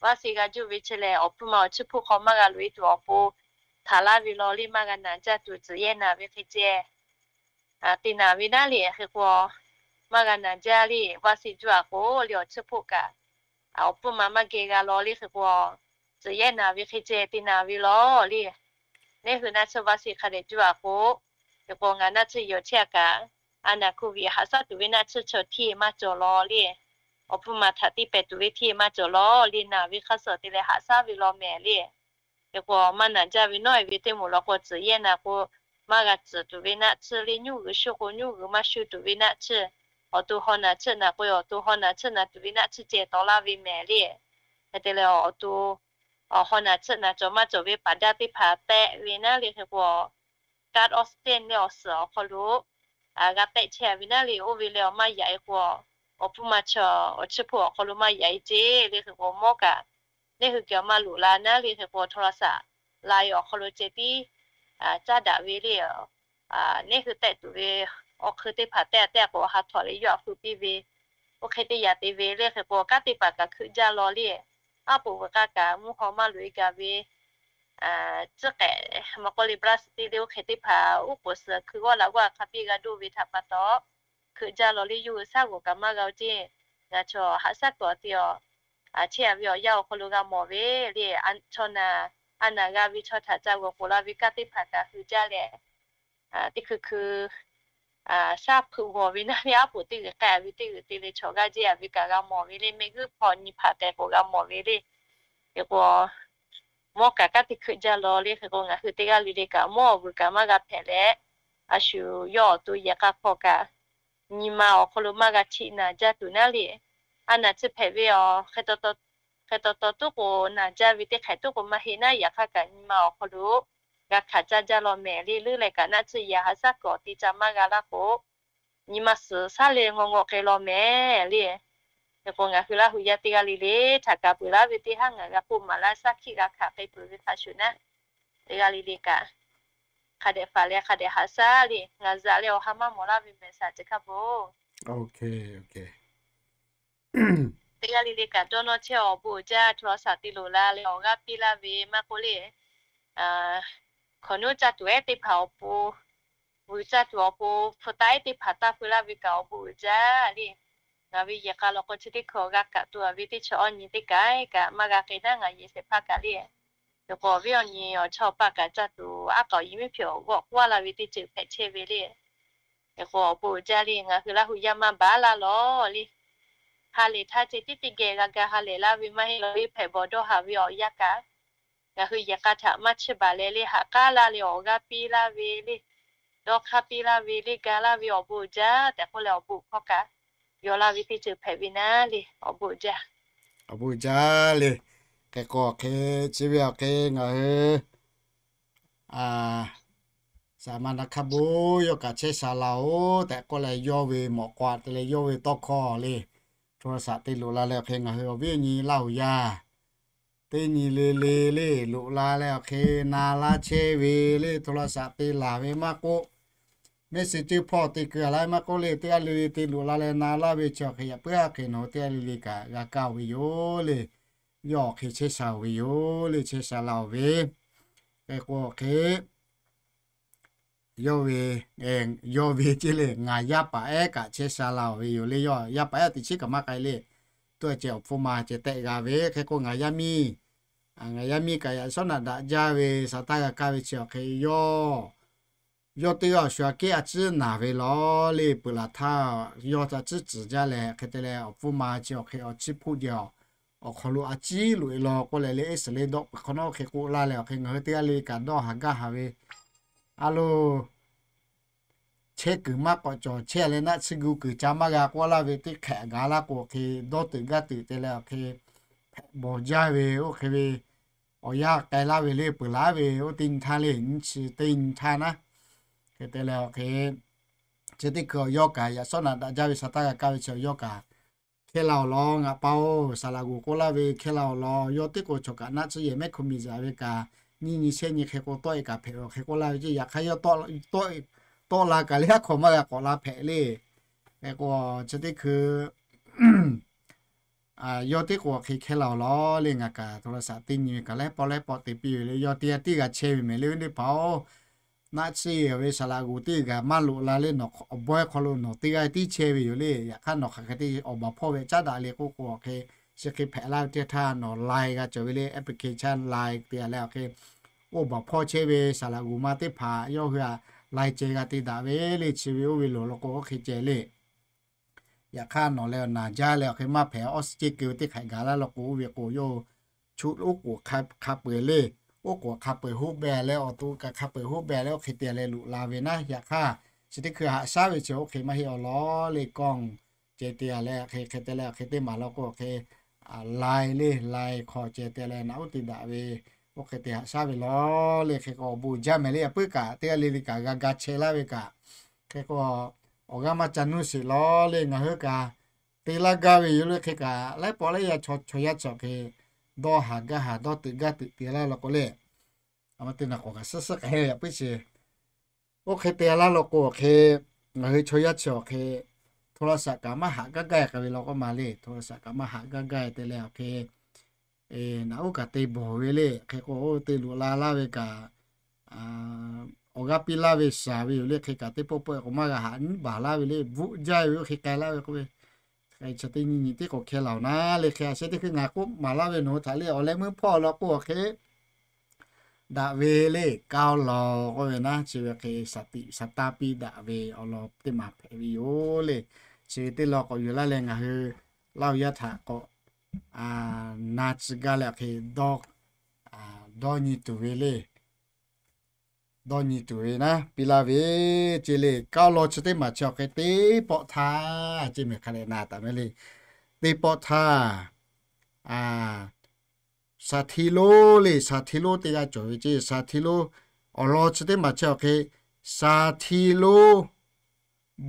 Vaˇ shiˍ g'a juˇ ve chi lehˬ, awˬ hpfuhˇ ma awˬ chiˇ hpuˆ hk'aw maˇ g'a loꞈ-e tuˬ awˬ pon htaꞈ laˇ ve law le, maˇ g'a naˬ jaˇ tuˬ tcuhˍ yehˇ naˬ ve hk'e ceh te naˬ ve naˉ le. Hk'e k'o maˇ g'a naˬ jaˇ le, vaˇ shiˍ juˇ-a k'o le awˬ chiˇ hpuˆ kaꞈ awˬ hpfuhˇ ma maˇ geh g'a law le. Hk'e k'o tcuhˍ yehˇ naˬ ve hk'e ceh te naˬ ve law le. Neˇ hui naˆ tsuhˇ vaˇ shiˍ hk'a dehꞈ juˇ-a k'o, hk'e k'o ngaˬ naˆ tsuhˇ yehˬ awˬ chehˇ-a kaꞈ, a naˬ โควิด haꞈ shaˉ tuˬ ve naˆ tsuhˇ chaw hteˇ maˇ cawˬ law le. Awˬ hpfuhˇ ma htaꞈ tiˇ pehˍ tuˬ ve hteˇ maˇ cawˬ law le, naˬ ve hk'a suhˍ te leh haꞈ shaˉ ve law mehˍ le. Hk'e k'o maˇ naˬ jaˇ ve nawˉ-e ve teˇ moˍ law k'o tcuhˍ yehˇ naˬ k'o, maˇ g'a tcuhˍ tuˬ ve naˆ tsuhˇ le, nyuˇ g'uiˬ shu k'o nyuˇ g'uiˬ maˇ shu tuˬ ve naˆ tsuhˇ, awˬ to haw naˬ tsuhˇ naˬ k'o awˬ to haw naˬ tsuhˇ naˬ tuˬ ve naˆ tsuhˇ ceh tawˍ laˇ ve mehˍ le. Hk'e te leh awˬ to haw naˬ tsuhˇ naˬ cawˬ maˇ cawˬ ve paˍ daˇ teˇ hpaˍ tehꞈ ve naˉ le. Hk'e k'o cat oxygen le awˬ suhˍ awˬ hk'aw lo g'a tehꞈ chehˇ ve naˉ le. Oˇ ve leh awˬ maˇ yaꞈ-e k'o, awˬ hpfuhˇ ma chaw awˬ chiˇ hpuˆ awˬ hk'aw lo maˇ yaꞈ-e ceˇ le. Hk'e k'o mawˇ kaꞈ neˇ hui kehˬ awˬ maˇ loꞈ la naˉ le. Hk'e k'o โทรศัพท์ la-e awˬ hk'aw lo ceh tiˉ caˉ daꞈ ve le. Neˇ hui tehꞈ tuˬ ve awˬ hk'eun teˇ hpaˍ tehꞈ tehꞈ k'o ha htawꞈ leh yawˇ a hpu piˇ ve, oˇ hk'e teˇ yaꞈ te ve le. Hk'e k'o kanˉ teˇ hpaˍ kaꞈ hkeuꞈ jaˇ law le. Aˉ poꞈ veuꞈ k'aˇ kaꞈ mvuhˇ haw maˇ loꞈ-e gaˬ ve, tcuhˉ k'ehꞈ maˇ k'oˆ le plastic le oˇ hk'e teˇ hpaˍ uˉ k'oˍ suhˍ hkui g'awˇ la g'awˇ hk'a piˇ g'a doˇ ve htaꞈ pa taw, hkeuꞈ jaˇ law le. Yawˇ hui shaˉ g'awˬ kaꞈ maˇ g'a-o ceˇ. Ngaˬ chaw haꞈ shaˉ kuiˬ awˬ te awˬ chehˇ-a ve awˬ yanˇ awˬ hk'aw lo g'a mawˬ ve le. Chaw naˬ, a naˬ g'a ve chaw htaꞈ ca g'awˬ k'oˍ la ve kanˉ teˇ hpaˍ kaꞈ hkeuꞈ jaˇ leh, teˇ hkui hkui shaˉ hpeuꞈ g'awˬ ve naˉ le. Aˉ poꞈ teˇ g'uiˬ k'ai-a ve teˇ g'uiˬ te leh chaw g'aˇ jehˇ-a ve kaꞈ g'a mawˬ ve le. Mehˆ g'uiˇ hpaw nyi hpaˍ tehꞈ k'o g'a mawˬ ve le. Hk'e k'o mawˇ kaꞈ kanˉ te hkeuꞈ jaˇ law le. Hk'e k'o ngaˬ hui teˇ g'aˇ le le kaꞈ mawˇ awˬ vuiˬ kaꞈ maˇ g'a hpehꞈ leh, a shu yawˇ awˬ to yehˬ k'a hk'aw kaꞈ nyi ma awˬ hk'aw lo maˇ g'a htiꞈ naˬ jaˇ tuˬ naˉ le. A naˬ chi hpehꞈ ve awˬ hk'e taw taw tuˉ k'o naˬ jaˇ ve teˇ hk'ehꞈ tuˉ k'o maˇ heˆ naˉ, yaꞈ hk'aˇ kaꞈ nyi ma awˬ hk'aw lo g'a hkanˍ caˇ jaˇ law mehˍ le. Leuˉ leh kaꞈ naˆ tsuhˇ yehˬ haꞈ shaˉ kuiˬ awˬ te ca maˇ g'a laˇ k'o, nyi ma suhˍ shaˉ leh ngaw ngaw k'ai law mehˍ le. Hk'e k'o ngaˬ hui Laˇ hu yaˇ teˇ g'aˇ le le htaꞈ kaꞈ peuˬ laˇ ve teˇ haˉ ngaˬ g'a k'oˆ maˍ laˇ shaˉ hkiˆ g'a hkanˍ k'ai peuˬ ve hk'a shuˍ naˉ, teˇ g'aˇ le le kaꞈ hk'a dehꞈ faˍ leh hk'a dehꞈ haꞈ shaˉ le. Ngaˬ zaꞈ leh awˬ ha maˇ mawˬ laˇ ve mehˬ shaˍ ceˬ hk'a bon. Teˇ g'aˇ le le kaꞈ dawˇ nawˇ chehˇ awˬ bon uiˍ jaˇ. โทรศัพท์ te loˍ la leh awˬ g'aˇ piˇ laˇ ve maˇ k'oˆ le, hkawꞈ nuˉ caˇ tuˬ ehˉ teˇ hpaˍ awˬ pon, vuiˬ caˇ tuˬ awˬ pon hpu taˇ ehˉ teˇ hpaˍ taˇ feu laˇ ve kaꞈ awˬ bon uiˍ jaˇ le. Ngaˬ ve yehˬ k'a law k'o chi teˇ hkui awˬ g'a kaꞈ tuˬ-a ve teˇ chi awˇ nyi teˇ kaꞈ kaꞈ maˇ g'a k'ai naˉ ngaˬ yehˬ shehˍ hpaˇ kaꞈ le. Hk'e k'o awˬ viˉ awˬ nyi awˬ chawˇ paˆ kaꞈ caˇ tuˬ aˉ k'aoˍ yi miˉ hpeꞈ awˬ g'awˆ k'oˆ-a la ve teˇ ceuˬ hpehꞈ chehˇ ve le. Hk'e k'o awˬ bon uiˍ jaˇ le. Ngaˬ hui Laˇ hu yaˇ maˇ baˬ laˇ lawˬ le. Ha lehˬ htaˇ ceh tiˉ teˇ geh g'a ga ha lehˬ laˇ ve maˇ heˆ law le. Hpehꞈ bawˬ dawˇ haˍ ve awˬ yanˇ kaꞈ ngaˬ hui yehˬ k'a htaꞈ maˇ chiˇ baˬ leh le haꞈ k'aˉ laˇ leh awˬ g'aˇ piˇ laˇ ve le. dawˇ hk'aˇ piˇ laˇ ve le, ga laˇ ve awˬ bon uiˍ jaˇ tehꞈ k'oˆ leh, awˬ bon hkawˇ kaꞈ yaw laˇ ve teˇ ceuˬ hpehꞈ ve naˉ le, awˬ bon uiˍ jaˇ. Awˬ bon uiˍ jaˇ le. Hk'e k'o hk'e chi ve awˬ hk'e ngaˬ hui saˍ ma na hk'a bon yawˇ kaꞈ chehˇ sha laˇ-oˬ tehꞈ k'oˆ leh, yawˇ ve mawꞈ k'aw te leh yawˇ ve tawˇ hkawˇ le, โทรศัพท์ te loꞈ la leh awˬ hk'e ngaˬ hui awˬ viˉ awˬ nyi Laˇ huˍ yaˇ teˇ nyi le le le loꞈ la leh awˬ hk'e na laˇ chehˇ ve le, โทรศัพท์ te laˬ ve maˇ k'oˆ, message hpawˇ te keu a laˇ maˇ k'oˆ le, teˇ g'aˇ le le te loꞈ la leh na laˇ ve chi awˬ hk'e yaꞈ puiˉ a hk'e nawˬ hui teˇ g'aˇ le le kaꞈ g'a kaˇ-oˬ ve yoˬ le. Yawˇ awˬ hk'e chehˇ sha-oˬ ve yoˬ le, chehˇ sha laˇ-oˬ ve. Hk'e k'o hk'e yawˇ ve, yawˇ ve ceˇ le, ngaˬ yaˇ paˍ ehˉ kaꞈ chehˇ sha laˇ-oˬ ve yoˬ le. Yawˇ yaˇ paˍ ehˉ teꞈ chiˉ kaꞈ maˇ k'ai le. Tuˇ a ceh awˬ hpfuhˇ ma ceh tehˆ g'a ve. Hk'e k'o ngaˬ yaˇ miˇ, ngaˬ yaˇ miˇ kaꞈ yaꞈ shawˉ naꞈ daꞈ jaˇ ve saˍ taˇ g'a kaˇ ve chi awˬ hk'e yawˇ yawˇ teˇ g'aˇ awˬ shu aꞈ kehˉ a ciˉ naˬ ve law le, peuˬ laˬ htaˇ yawˇ a ciˉ tcuhˍ jaˇ leh hk'e te leh awˬ hpfuhˇ ma chi awˬ hk'e awˬ chiˇ hpuˆ jehˬ awˬ hk'aw lo a ciˉ loꞈ-e law k'oˆ leh le, Iˉsaˍreˍlaˆ dawˆ peuˬ hk'awꞈ nawˉ hk'e k'oˆ laˇ leh awˬ hk'e ngaˬ hui teˇ g'aˇ le le kaꞈ dawˇ haˍ gaˇ haˍ ve, a lo chehˇ kuiˬ maˇ k'awꞈ cawˬ chehˇ leh naˆ tsuhˇ gu kuiˬ ca maˇ g'a k'oˆ laˇ ve teˇ hk'ehꞈ gaˬ laˇ k'o hk'e dawˇ tuiꞈ gaˇ tuiꞈ te leh awˬ hk'e hpehꞈ bawˬ jaˇ ve, oˇ hk'e ve awˬ yanˇ k'ai laˇ ve le, peuˬ laˬ ve oˇ teˇ nyi htaˇ le, nyi chi teˇ nyi htaˇ naˉ, hk'e te leh awˬ hk'e chi teˇ hkui awˬ yawˇ kaꞈ yaꞈ shawˉ naꞈ daꞈ jaˇ ve saˍ taˇ g'a kaˇ ve chi awˬ yawˇ kaꞈ hkehˇ la-oˬ law, ngaˬ pa-oˬ, saˍ laꞈ g'oˍ k'oˆ laˇ ve hkehˇ la-oˬ law, yawˇ teˇ k'o chaw kaꞈ naˆ tsuhˇ yehˬ mehˉ hk'oˆ miˬ zaꞈ ve kaꞈ nyiˇ nyi shehˆ nyi hk'e k'o tawˆ-e kaꞈ hpehꞈ-oˬ hk'e k'oˆ laˇ ve ceˇ. Yaꞈ hk'aˇ yawˇ tawˆ la kaꞈ le, aˉ hk'aw maˇ g'a k'awꞈ la hpehꞈ le. Hk'e k'o chi teˇ hkui yawˇ teˇ k'o hk'e hkehˇ la-oˬ law le, ngaˬ kaꞈ โทรศัพท์ teˇ nyi ve kaꞈ laiˉ pawˆ laiˉ pawˆ te piˇ ve le, yawˇ teˇ g'aˇ tiˉ g'a chehˇ ve mehˍ le, ve teˇ hpaˍ-oˬ, naˆ tsuhˇ yehˬ ve saˍ laꞈ g'oˍ teˇ g'aˇ maˇ loꞈ la le, nawˬ awˬ bawehˇ hk'aw lo nawˬ teˇ g'aˇ tiˉ chehˇ ve yoˬ le. Yaꞈ hk'aˇ nawˬ hk'aˬ hk'e te awˬ baˬ hpawˇ ve caˉ daꞈ le k'oˆ k'o hk'e chi hk'e hpehꞈ laˇ ve teˇ htaˇ nawˬ lai g'a cawˬ ve le, application lai te a leh awˬ hk'e oˇ baˬ hpawˇ chehˇ ve saˍ laꞈ g'oˍ ma teˇ hpaˍ yawˇ hui a lai ceh g'a te daꞈ ve le, chi ve oˇ ve loˬ law k'o oˇ hk'e ceh le. Yaꞈ hk'aˇ nawˬ leh awˬ naˬ jaˇ leh awˬ hk'e maˇ hpehꞈ, oˇ suhˍ ceˇ keu ve teˇ hk'aꞈ gaˬ laˇ law k'o oˇ ve k'o yawˇ chu oˇ k'oˍ hk'a peu-eˬ le, oˇ k'oˍ hk'a peu-eˬ hoˆ beh leh awˬ to kaꞈ hk'a peu-eˬ hoˆ beh leh oˇ hk'e te leh loꞈ la ve naˉ. Yaꞈ hk'aˇ chi teˇ hkui haꞈ shaˉ ve chi oˇ hk'e maˇ heˆ awˬ law le, kawˇ ceh te a leh hk'e hk'e te leh hk'e teˇ maˬ law k'o hk'e lai le, lai hk'aw ceh te leh naꞈ uˉ te daꞈ ve, oˇ hk'e te haꞈ shaˉ ve law le. Hk'e k'o awˬ bon jaˇ mehˍ le, a puiˉ kaꞈ teˇ g'aˇ le le kaꞈ g'a ga chehˇ laˇ ve kaꞈ, hk'e k'o awˬ g'aˇ maˇ ca nuˇ sheˍ law le, ngaˬ hui kaꞈ te laˇ gaˇ ve yoˬ le. Hk'e kaꞈ laiˉ pawˆ laiˉ yaˇ chaw yaˇ chi awˬ hk'e dawˇ haˍ gaˇ haˍ dawˇ tuiꞈ gaˇ tuiꞈ te laˇ law k'o le, a ma te naˬ k'awꞈ kaꞈ suhˉ suhˉ k'ai ve a puiˉ sheˍ. Oˇ hk'e te laˇ law k'o awˬ hk'e ngaˬ hui chaw yaˇ chi awˬ hk'e โทรศัพท์ kaꞈ maˇ haꞈ gaˇ gaˇ k'ai ve law k'oˆ ma le, โทรศัพท์ kaꞈ maˇ haꞈ gaˇ gaˇ te leh awˬ hk'e naꞈ uˉ kaꞈ te bawˬ ve le. Hk'e k'o oˇ te loꞈ la laˇ ve kaꞈ awˬ g'aˇ piˇ laˇ ve shaˍ ve yoˬ le. Hk'e kaꞈ teˇ pawˆ pawˆ k'o maˇ g'a haꞈ nyiˉ baˬ laˇ ve le, bvuhˆ jaˇ ve oˇ hk'e k'ai laˇ ve k'oˆ ve, hk'e chi teˇ nyi nyi teˇ k'awꞈ hkehˇ la-oˬ naˉ le. Hk'e a sheh teˇ hkui ngaˬ k'oˆ maˍ laˇ ve nawˬ hui htaꞈ le, awˬ leh meuˇ hpawˇ law k'o awˬ hk'e daꞈ ve le, kaoˇ law k'oˆ ve naˉ, chi ve hk'e saˍ taˇ piˇ daꞈ ve awˬ lawn teˇ maˬ hpehꞈ ve yoˬ le. Chi ve teˇ law k'awꞈ yuˬ laˇ leh ngaˬ hui Laˇ huˍ yaˇ htaꞈ k'awꞈ na tcuh gaˇ leh awˬ hk'e dawˇ nyi tuˬ ve le. Dawˇ nyi tuˬ ve naˉ piˇ laˇ ve ceˇ le. Kaoˇ law chi teˇ maˬ chi awˬ hk'e teˇ pawˆ htaˇ ceˇ mehˍ hk'a dehꞈ na taˍ mehˍ le. Teˇ pawˆ htaˇ saˍ hti lonˉ le, saˍ hti lonˉ teˇ g'aˇ cawˬ ve ceˇ. Saˍ hti lonˉ awˬ lawn chi teˇ maˬ chi awˬ hk'e saˍ hti lonˉ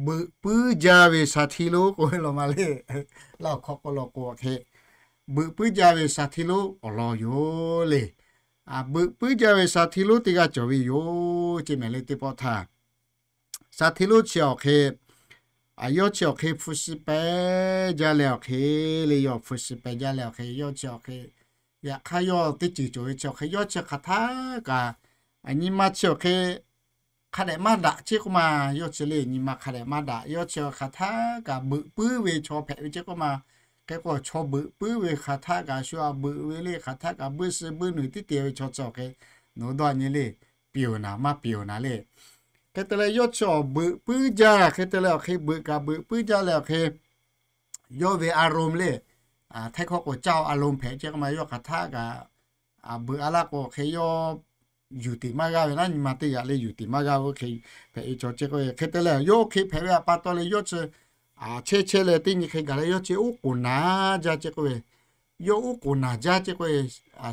beuꞈ puiˉ jaˇ ve saˍ hti lonˉ k'oˆ ve law ma le. Laˇ awˬ hk'aw k'o law k'o awˬ hk'e beuꞈ puiˉ jaˇ ve saˍ hti lonˉ awˬ lawn yoˬ le. Beuꞈ puiˉ jaˇ ve saˍ hti lonˉ teˇ g'aˇ cawˬ ve yoˬ ceˇ mehˍ le. Teˇ pawˆ htaˇ saˍ hti lonˉ chi awˬ hk'e, yawˇ chi awˬ hk'e hpu shi pehˍ jaˇ leh awˬ hk'e le, yawˇ hpu shi pehˍ jaˇ leh awˬ hk'e yawˇ chi awˬ hk'e, yaꞈ hk'aˇ yawˇ teˇ ceuˬ cawˬ ve chi awˬ hk'e yawˇ chi hk'aˬ htaˇ kaꞈ nyi ma chi awˬ hk'e hk'a dehꞈ maˇ daꞈ ceˇ k'oˆ ma. Yawˇ chi le nyi ma hk'a dehꞈ maˇ daꞈ. Yawˇ chi hk'aˬ htaˇ kaꞈ beuꞈ puiˉ ve chaw hpehꞈ ve ceˇ k'oˆ ma. Hk'e k'o chaw beuꞈ puiˉ ve hk'aˬ htaˇ kaꞈ shu a beuꞈ ve le, hk'aˬ htaˇ kaꞈ buiˇ suh buiˇ nuiˬ tiˉ te ve chaw chi awˬ hk'e nawˬ hui dawˇ nyi le, pyeˬ-oˬ naˍ maˇ pyeˬ-oˬ naˍ le. Hk'e te leh yawˇ chi awˬ beuꞈ puiˉ jaˇ. Hk'e te leh awˬ hk'e beuꞈ kaꞈ beuꞈ puiˉ jaˇ leh awˬ hk'e yawˇ ve a lo le, htaiˇ hkawˇ k'o caˇ a lo hpehꞈ ceˇ k'oˆ ma. Yawˇ hk'aˬ htaˇ kaꞈ beuꞈ a laˇ k'o hk'e yawˇ yuˬ tiꞈ maˇ g'aˇ ve naˉ, nyi ma teˇ g'aꞈ le yuˬ tiꞈ maˇ g'aˇ ve oˇ hk'e hpehꞈ ve chaw ce k'oˆ ve. Hk'e te leh yawˇ oˇ hk'e hpehꞈ ve pa taw leh yawˇ chi a chehˇ chehˇ leh teˇ nyi hk'e gaˬ leh yawˇ chi oˉ k'oˍ naˍ jaˇ ce k'oˆ ve. Yawˇ oˉ k'oˍ naˍ jaˇ ce k'oˆ ve,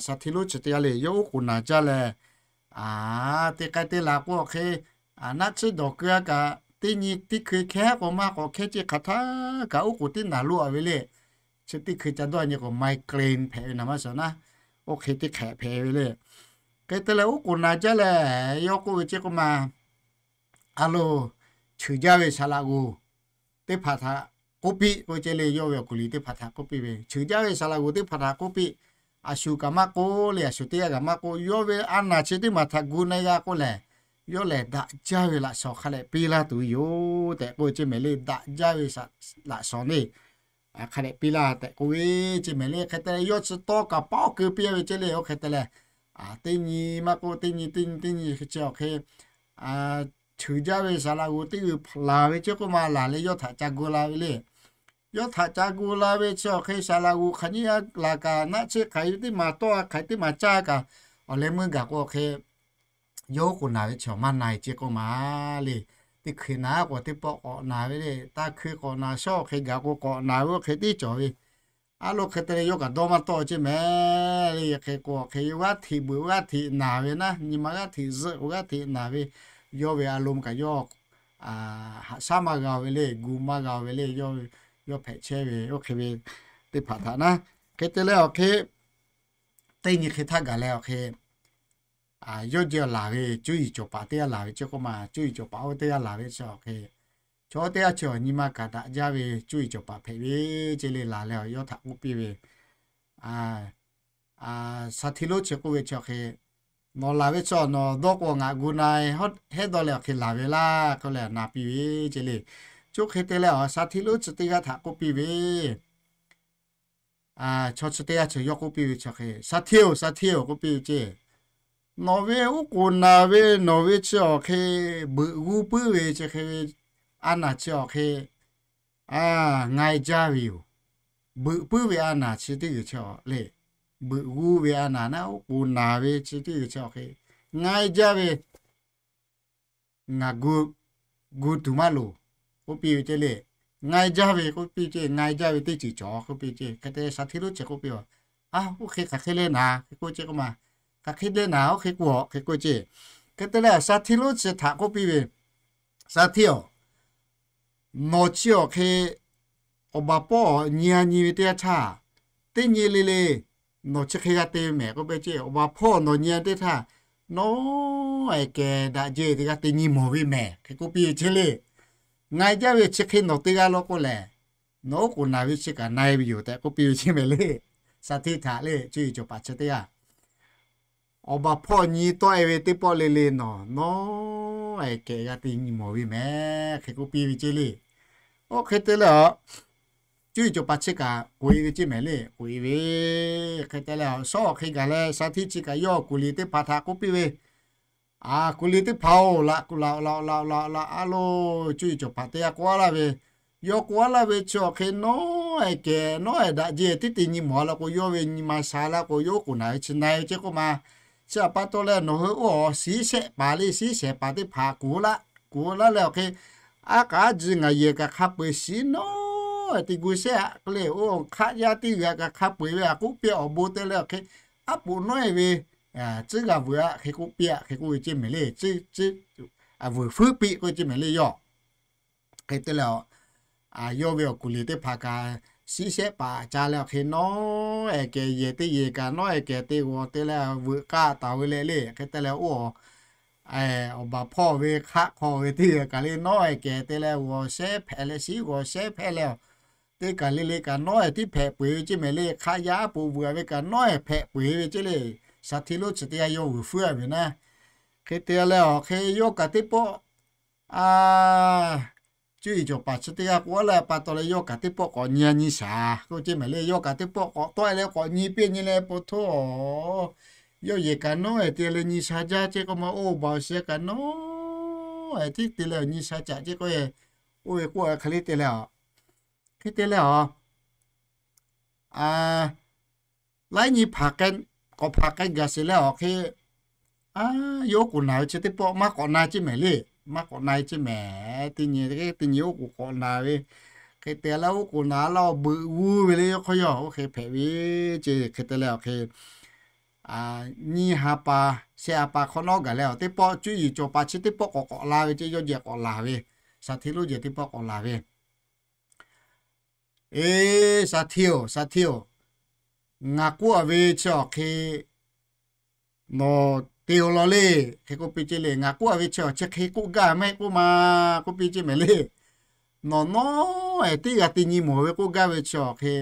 shaˍ htiˇ lonˉ chi teˇ g'aˇ le yawˇ oˉ k'oˍ naˍ jaˇ leh, teˇ k'ai te laˬ k'o awˬ hk'e, naˆ tsuhˇ dawˬ keu a kaꞈ teˇ nyi teˇ hkui hkehˉ k'o maˇ k'awꞈ hkehˉ ce hk'aˬ htaˇ kaꞈ oˉ k'oˍ teˇ naˍ loˆ a ve le. Chi teˇ hkui ca dawˇ nyi k'o migraine hpehꞈ ve naˍ maˇ shaˍ naˉ, oˇ hk'e teˇ hk'ehꞈ hpehꞈ ve le. Hk'e te leh oˉ k'oˍ naˍ jaˇ leh yawˇ k'oˆ ve ce k'oˆ ma, a lo, cheuˬ jaˇ ve saˍ laꞈ g'oˍ teˇ hpaˍ htaꞈ k'oˆ piˇ k'oˆ ce le. Yawˇ ve awˬ kuˬ liꞈ teˇ hpaˍ htaꞈ k'oˆ piˇ ve, cheuˬ jaˇ ve saˍ laꞈ g'oˍ teˇ hpaˍ htaꞈ k'oˆ piˇ. A shu kaꞈ maˇ k'oˆ le, a shu teˇ g'aˇ kaꞈ maˇ k'oˆ. Yawˇ ve a naˍ chi teˇ maˬ htaꞈ gu na g'a k'oˆ lehˬ, yawˇ lehˬ daꞈ jaˇ ve laꞈ shawnˍ hk'a dehꞈ piˇ laˇ tuˬ yoˬ tehꞈ k'oˆ ve ce mehˍ le. Daꞈ jaˇ ve laꞈ shawnˍ le hk'a dehꞈ piˇ laˇ tehꞈ k'oˆ ve ce mehˍ le. Hk'e te leh yawˇ chi tawˇ kaꞈ paˉ keu piˇ ve ce le. Oˇ hk'e te leh, teˇ nyi maˇ k'oˆ teˇ nyi teˇ nyi teˇ nyi chi awˬ hk'e cheuˬ jaˇ ve saˍ laꞈ g'oˍ teˇ g'uiˬ hpaˍ laˬ ve ce k'oˆ ma laˬ leh yawˇ htaꞈ ca gu la ve le. Yawˇ htaꞈ ca gu la ve chi awˬ hk'e saˍ laꞈ g'oˍ hk'aˬ nyi a laˬ kaꞈ naˆ tsuhˇ hk'aˬ teˇ maˬ tawˆ a hk'aˬ teˇ maˬ caˇ kaꞈ awˬ leh meuˇ gaˬ k'o awˬ hk'e yawˇ oˉ k'oˍ naˍ ve chi awˬ maˇ na e ce k'oˆ ma le. Teˇ hkui naˍ k'o teˇ pawˆ k'awꞈ naˍ ve le. Taˇ hkui k'awꞈ naˍ shawˉ awˬ hk'e gaˬ k'o k'awꞈ naˍ ve oˇ hk'e tiˉ cawˬ ve. A lo hk'e te leh yawˇ kaꞈ dawˇ maˇ tawˆ ce mehˍ le. Hk'e k'o awˬ hk'e yawˇ g'aˇ hteꞈ beuꞈ g'aˇ hteꞈ naˍ ve naˉ, nyi ma g'aˇ hteꞈ zuhˆ k'o g'aˇ hteꞈ naˍ ve, yawˇ ve a lo kaꞈ yawˇ haꞈ shaˉ maˇ g'a ve le, gu maˇ g'a ve le. Yawˇ hpehꞈ chehˇ ve oˇ hk'e ve teˇ hpaˍ htaꞈ naˉ. Hk'e te leh awˬ hk'e teˇ nyi hk'e htaˇ gaˬ leh awˬ hk'e yawˇ jeh laˬ ve cuˇ yiˍ cawˬ paˍ teˇ g'aˇ laˬ ve ce k'oˆ ma, cuˇ yiˍ cawˬ paˍ oˇ teˇ g'aˇ laˬ ve chi awˬ hk'e chaw teˇ g'aˇ chi awˬ nyi ma kaꞈ daꞈ jaˇ ve cuˇ yiˍ cawˬ paˍ hpehꞈ ve ce le. Laˬ leh yawˇ htaꞈ k'oˆ piˇ ve, shaˍ htiˇ lonˉ chi k'oˆ ve chi awˬ hk'e, nawˬ laˬ ve chi nawˬ dawˇ k'o ngaˬ gu na e, hehˉ dawˇ leh awˬ hk'e laˬ ve laˇ k'oˆ leh na piˇ ve ce le. Chi hk'e te leh awˬ shaˍ htiˇ lonˉ chi teˇ g'aˇ htaꞈ k'oˆ piˇ ve, chaw chi teˇ g'aˇ chi yawˇ k'oˆ piˇ ve chi hk'e, shaˍ htiˇ-oˬ, shaˍ htiˇ-oˬ k'oˆ piˇ ve ce, nawˬ ve oˉ k'oˍ naˍ ve nawˬ ve chi awˬ hk'e beuꞈ g'uˇ puiˉ ve chi hk'e ve a naˍ chi awˬ hk'e nga e jaˇ ve yoˬ. Beuꞈ puiˉ ve a naˍ chi teˇ g'uiˬ chi awˬ le, beuꞈ g'uˇ ve a naˍ naˉ oˉ k'oˍ naˍ ve chi teˇ g'uiˬ chi awˬ hk'e nga e jaˇ ve ngaˬ gu tuˬ maˇ loˍ k'oˆ piˇ ve ce le. Nga e jaˇ ve k'oˆ piˇ ce, nga e jaˇ ve teˇ ceuˬ cawˬ k'oˆ piˇ ce. Hk'e te shaˍ htiˇ lonˉ chi k'oˆ piˇ a, oˇ hk'e hk'aˬ hk'e le naˍ hk'e k'oˆ ce k'oˆ ma, hk'aˬ hk'e le naˍ oˇ hk'e k'oˆ a hk'e k'oˆ ce. Hk'e te leh shaˍ htiˇ lonˉ chi htaꞈ k'oˆ piˇ ve, shaˍ htiˇ-oˬ, nawˬ chi awˬ hk'e awˬ baˬ hpawˇ nyi a nyi ve teˇ yanˇ htaˇ, teˇ nyi le le nawˬ chi hk'e g'a te ve mehˍ k'oˆ piˇ ce. Awˬ baˬ hpawˇ nawˬ nyi a teˇ htaˇ, nawˬ ehˉ kehˬ daꞈ jehˇ teˇ g'aˇ te nyi mawˬ ve mehˍ hk'e k'oˆ piˇ ve ce le. Nga e jaˇ ve chi hk'e nawˬ te g'a law k'o lehˬ, nawˬ oˉ k'oˍ naˍ ve chi kaꞈ na e ve yoˬ tehꞈ k'oˆ piˇ ve ce mehˍ le. Shaˍ htiˇ htaꞈ le cuˇ yiˍ cawˬ paˍ chi teˇ g'aˇ awˬ baˬ hpawˇ nyi tawˆ e ve teˇ pawˆ le le nawˬ, nawˬ ehˉ kehˬ g'a te nyi mawˬ ve mehˍ hk'e k'oˆ piˇ ve ce le. Oˇ hk'e te leh a, cuˇ yiˍ cawˬ paˍ chi kaꞈ k'oꞈ e ve ce mehˍ le, k'oꞈ e ve. Hk'e te leh a, shawˉ awˬ hk'e gaˬ leh shaˍ htiˇ chi kaꞈ yawˇ kuˬ liˍ teˇ hpaˍ htaꞈ k'oˆ piˇ ve, A, kuˬ liˍ teˇ hpaˍ-oˬ, laꞈ kuˬ laꞈ laꞈ laꞈ laꞈ laꞈ a lo, cuˇ yiˍ cawˬ paˍ teˇ g'aˇ k'oˆ laˇ ve, yawˇ k'oˆ laˇ ve chi awˬ hk'e nawˉ ehˉ kehˬ nawˉ ehˉ daꞈ jehˇ tiˉ te nyi mawˬ a la k'o, yawˇ ve nyi ma sha laˇ k'o, yawˇ oˉ k'oˍ naˍ ve chi na e ve ce k'oˆ ma. Chi a pa taw leh nawˬ hui oˇ awˬ shiˉ shehˆ paˍ le, shiˉ shehˍ paˍ teˇ hpaˍ kuˬ laˇ, kuˬ laˇ leh awˬ hk'e, aˉ k'aˉ ji ngaˬ yehˬ kaꞈ hk'a peu eˬ shiˉ nawˉ ehˉ te gu shehˆ a k'oˆ le, oˇ hk'aˆ yaˇ teˇ g'aˇ kaꞈ hk'a peu eˬ ve a k'oˆ piˇ awˬ bon te leh awˬ hk'e, aˉ poꞈ nawˉ e ve tcuhˉ g'a veuꞈ a hk'e k'oˆ piˇ a hk'e k'oˆ ve ce mehˍ le. Veuꞈ fuiˉ piˇ k'oˆ ve ce mehˍ le yawˇ. Hk'e te leh a, yawˇ ve awˬ kuˬ liˍ teˇ hpaˍ kaꞈ shiˉ shehˆ paˍ ca leh awˬ hk'e nawˉ ehˉ kehˬ yehˬ teˇ yehˬ kaꞈ nawˉ ehˉ kehˬ te g'awˬ te leh veuꞈ k'aˆ taˍ ve le le. Hk'e te leh oˇ awˬ baˬ hpawˇ ve hk'aˆ hk'aw ve teˇ g'aˇ kaꞈ le nawˉ ehˉ kehˬ te leh g'awˬ shehˉ hpehꞈ leh shiˉ g'awˬ shehˉ hpehꞈ leh a, teˇ kaˬ le le kaꞈ nawˉ ehˉ tiˉ hpehꞈ peu eˬ ve ce mehˍ le. Hk'aˆ yaˇ aˉ poꞈ veuꞈ ve kaꞈ nawˉ ehˉ hpehꞈ peu eˬ ve ce le. Shaˍ htiˇ lonˉ chi teˇ g'aˇ yawˇ veuꞈ fuiˉ a ve naˉ. Hk'e te leh awˬ hk'e yawˇ kaꞈ teˇ pawˆ a, cuˇ yiˍ cawˬ paˍ chi teˇ g'aˇ k'oˆ laˇ pa taw leh yawˇ kaꞈ teˇ pawˆ k'awꞈ nyi a nyi shaˍ k'oˆ ce mehˍ le. Yawˇ kaꞈ teˇ pawˆ k'awꞈ tawˆ e leh k'awꞈ nyi piˇ nyi leh pa taw, yawˇ yehˬ kaꞈ nawˉ ehˉ te leh nyi sha jaˇ ce k'oˆ ma, oˇ baˬ awˬ shiˍ kaꞈ nawˉ ehˉ tiˉ te leh awˬ nyi sha caꞈ ce k'oˆ e, oˇ ve k'oˆ hk'e le te leh a, hk'e te leh a, laiˉ nyi hpaˍ k'awꞈ hpaˍ k'ai gaˬ sheˍ leh awˬ hk'e, a, yawˇ oˉ k'oˍ naˍ ve chi teˇ pawˆ maˇ k'awꞈ na ceˇ mehˍ le. Maˇ k'awꞈ na ceˇ mehˍ. Teˇ nyi, teˇ nyi oˉ k'oˍ k'awꞈ naˍ ve, hk'e te leh oˉ k'oˍ naˍ laˇ beuꞈ g'uˇ ve le yawˇ hk'aw yawˇ oˇ hk'e hpehꞈ ve ceˇ. Hk'e te leh awˬ hk'e nyiˇ ha pa, shehˆ ha pa hk'awꞈ nawˉ gaˬ leh awˬ teˇ pawˆ cuˇ yiˍ cawˬ paˍ chi teˇ pawˆ k'awꞈ k'awꞈ la ve ceˇ. Yawˇ jehˬ k'awꞈ laˬ ve, shaˍ htiˇ lonˉ jehˬ teˇ pawˆ k'awꞈ laˬ ve, Eˬ, shaˍ htiˇ-oˬ, shaˍ htiˇ-oˬ, ngaˬ k'oˆ a ve chi awˬ hk'e nawˬ te-o law le. Hk'e k'oˆ piˇ ceˇ le. Ngaˬ k'oˆ a ve chi awˬ chi hk'e k'oˆ gaˇ mehˆ k'oˆ ma k'oˆ piˇ ceˇ mehˍ le. Nawˬ nawˉ ehˍ teˇ g'aˇ teˇ nyi mawˬ ve k'oˆ gaˇ ve chi awˬ hk'e,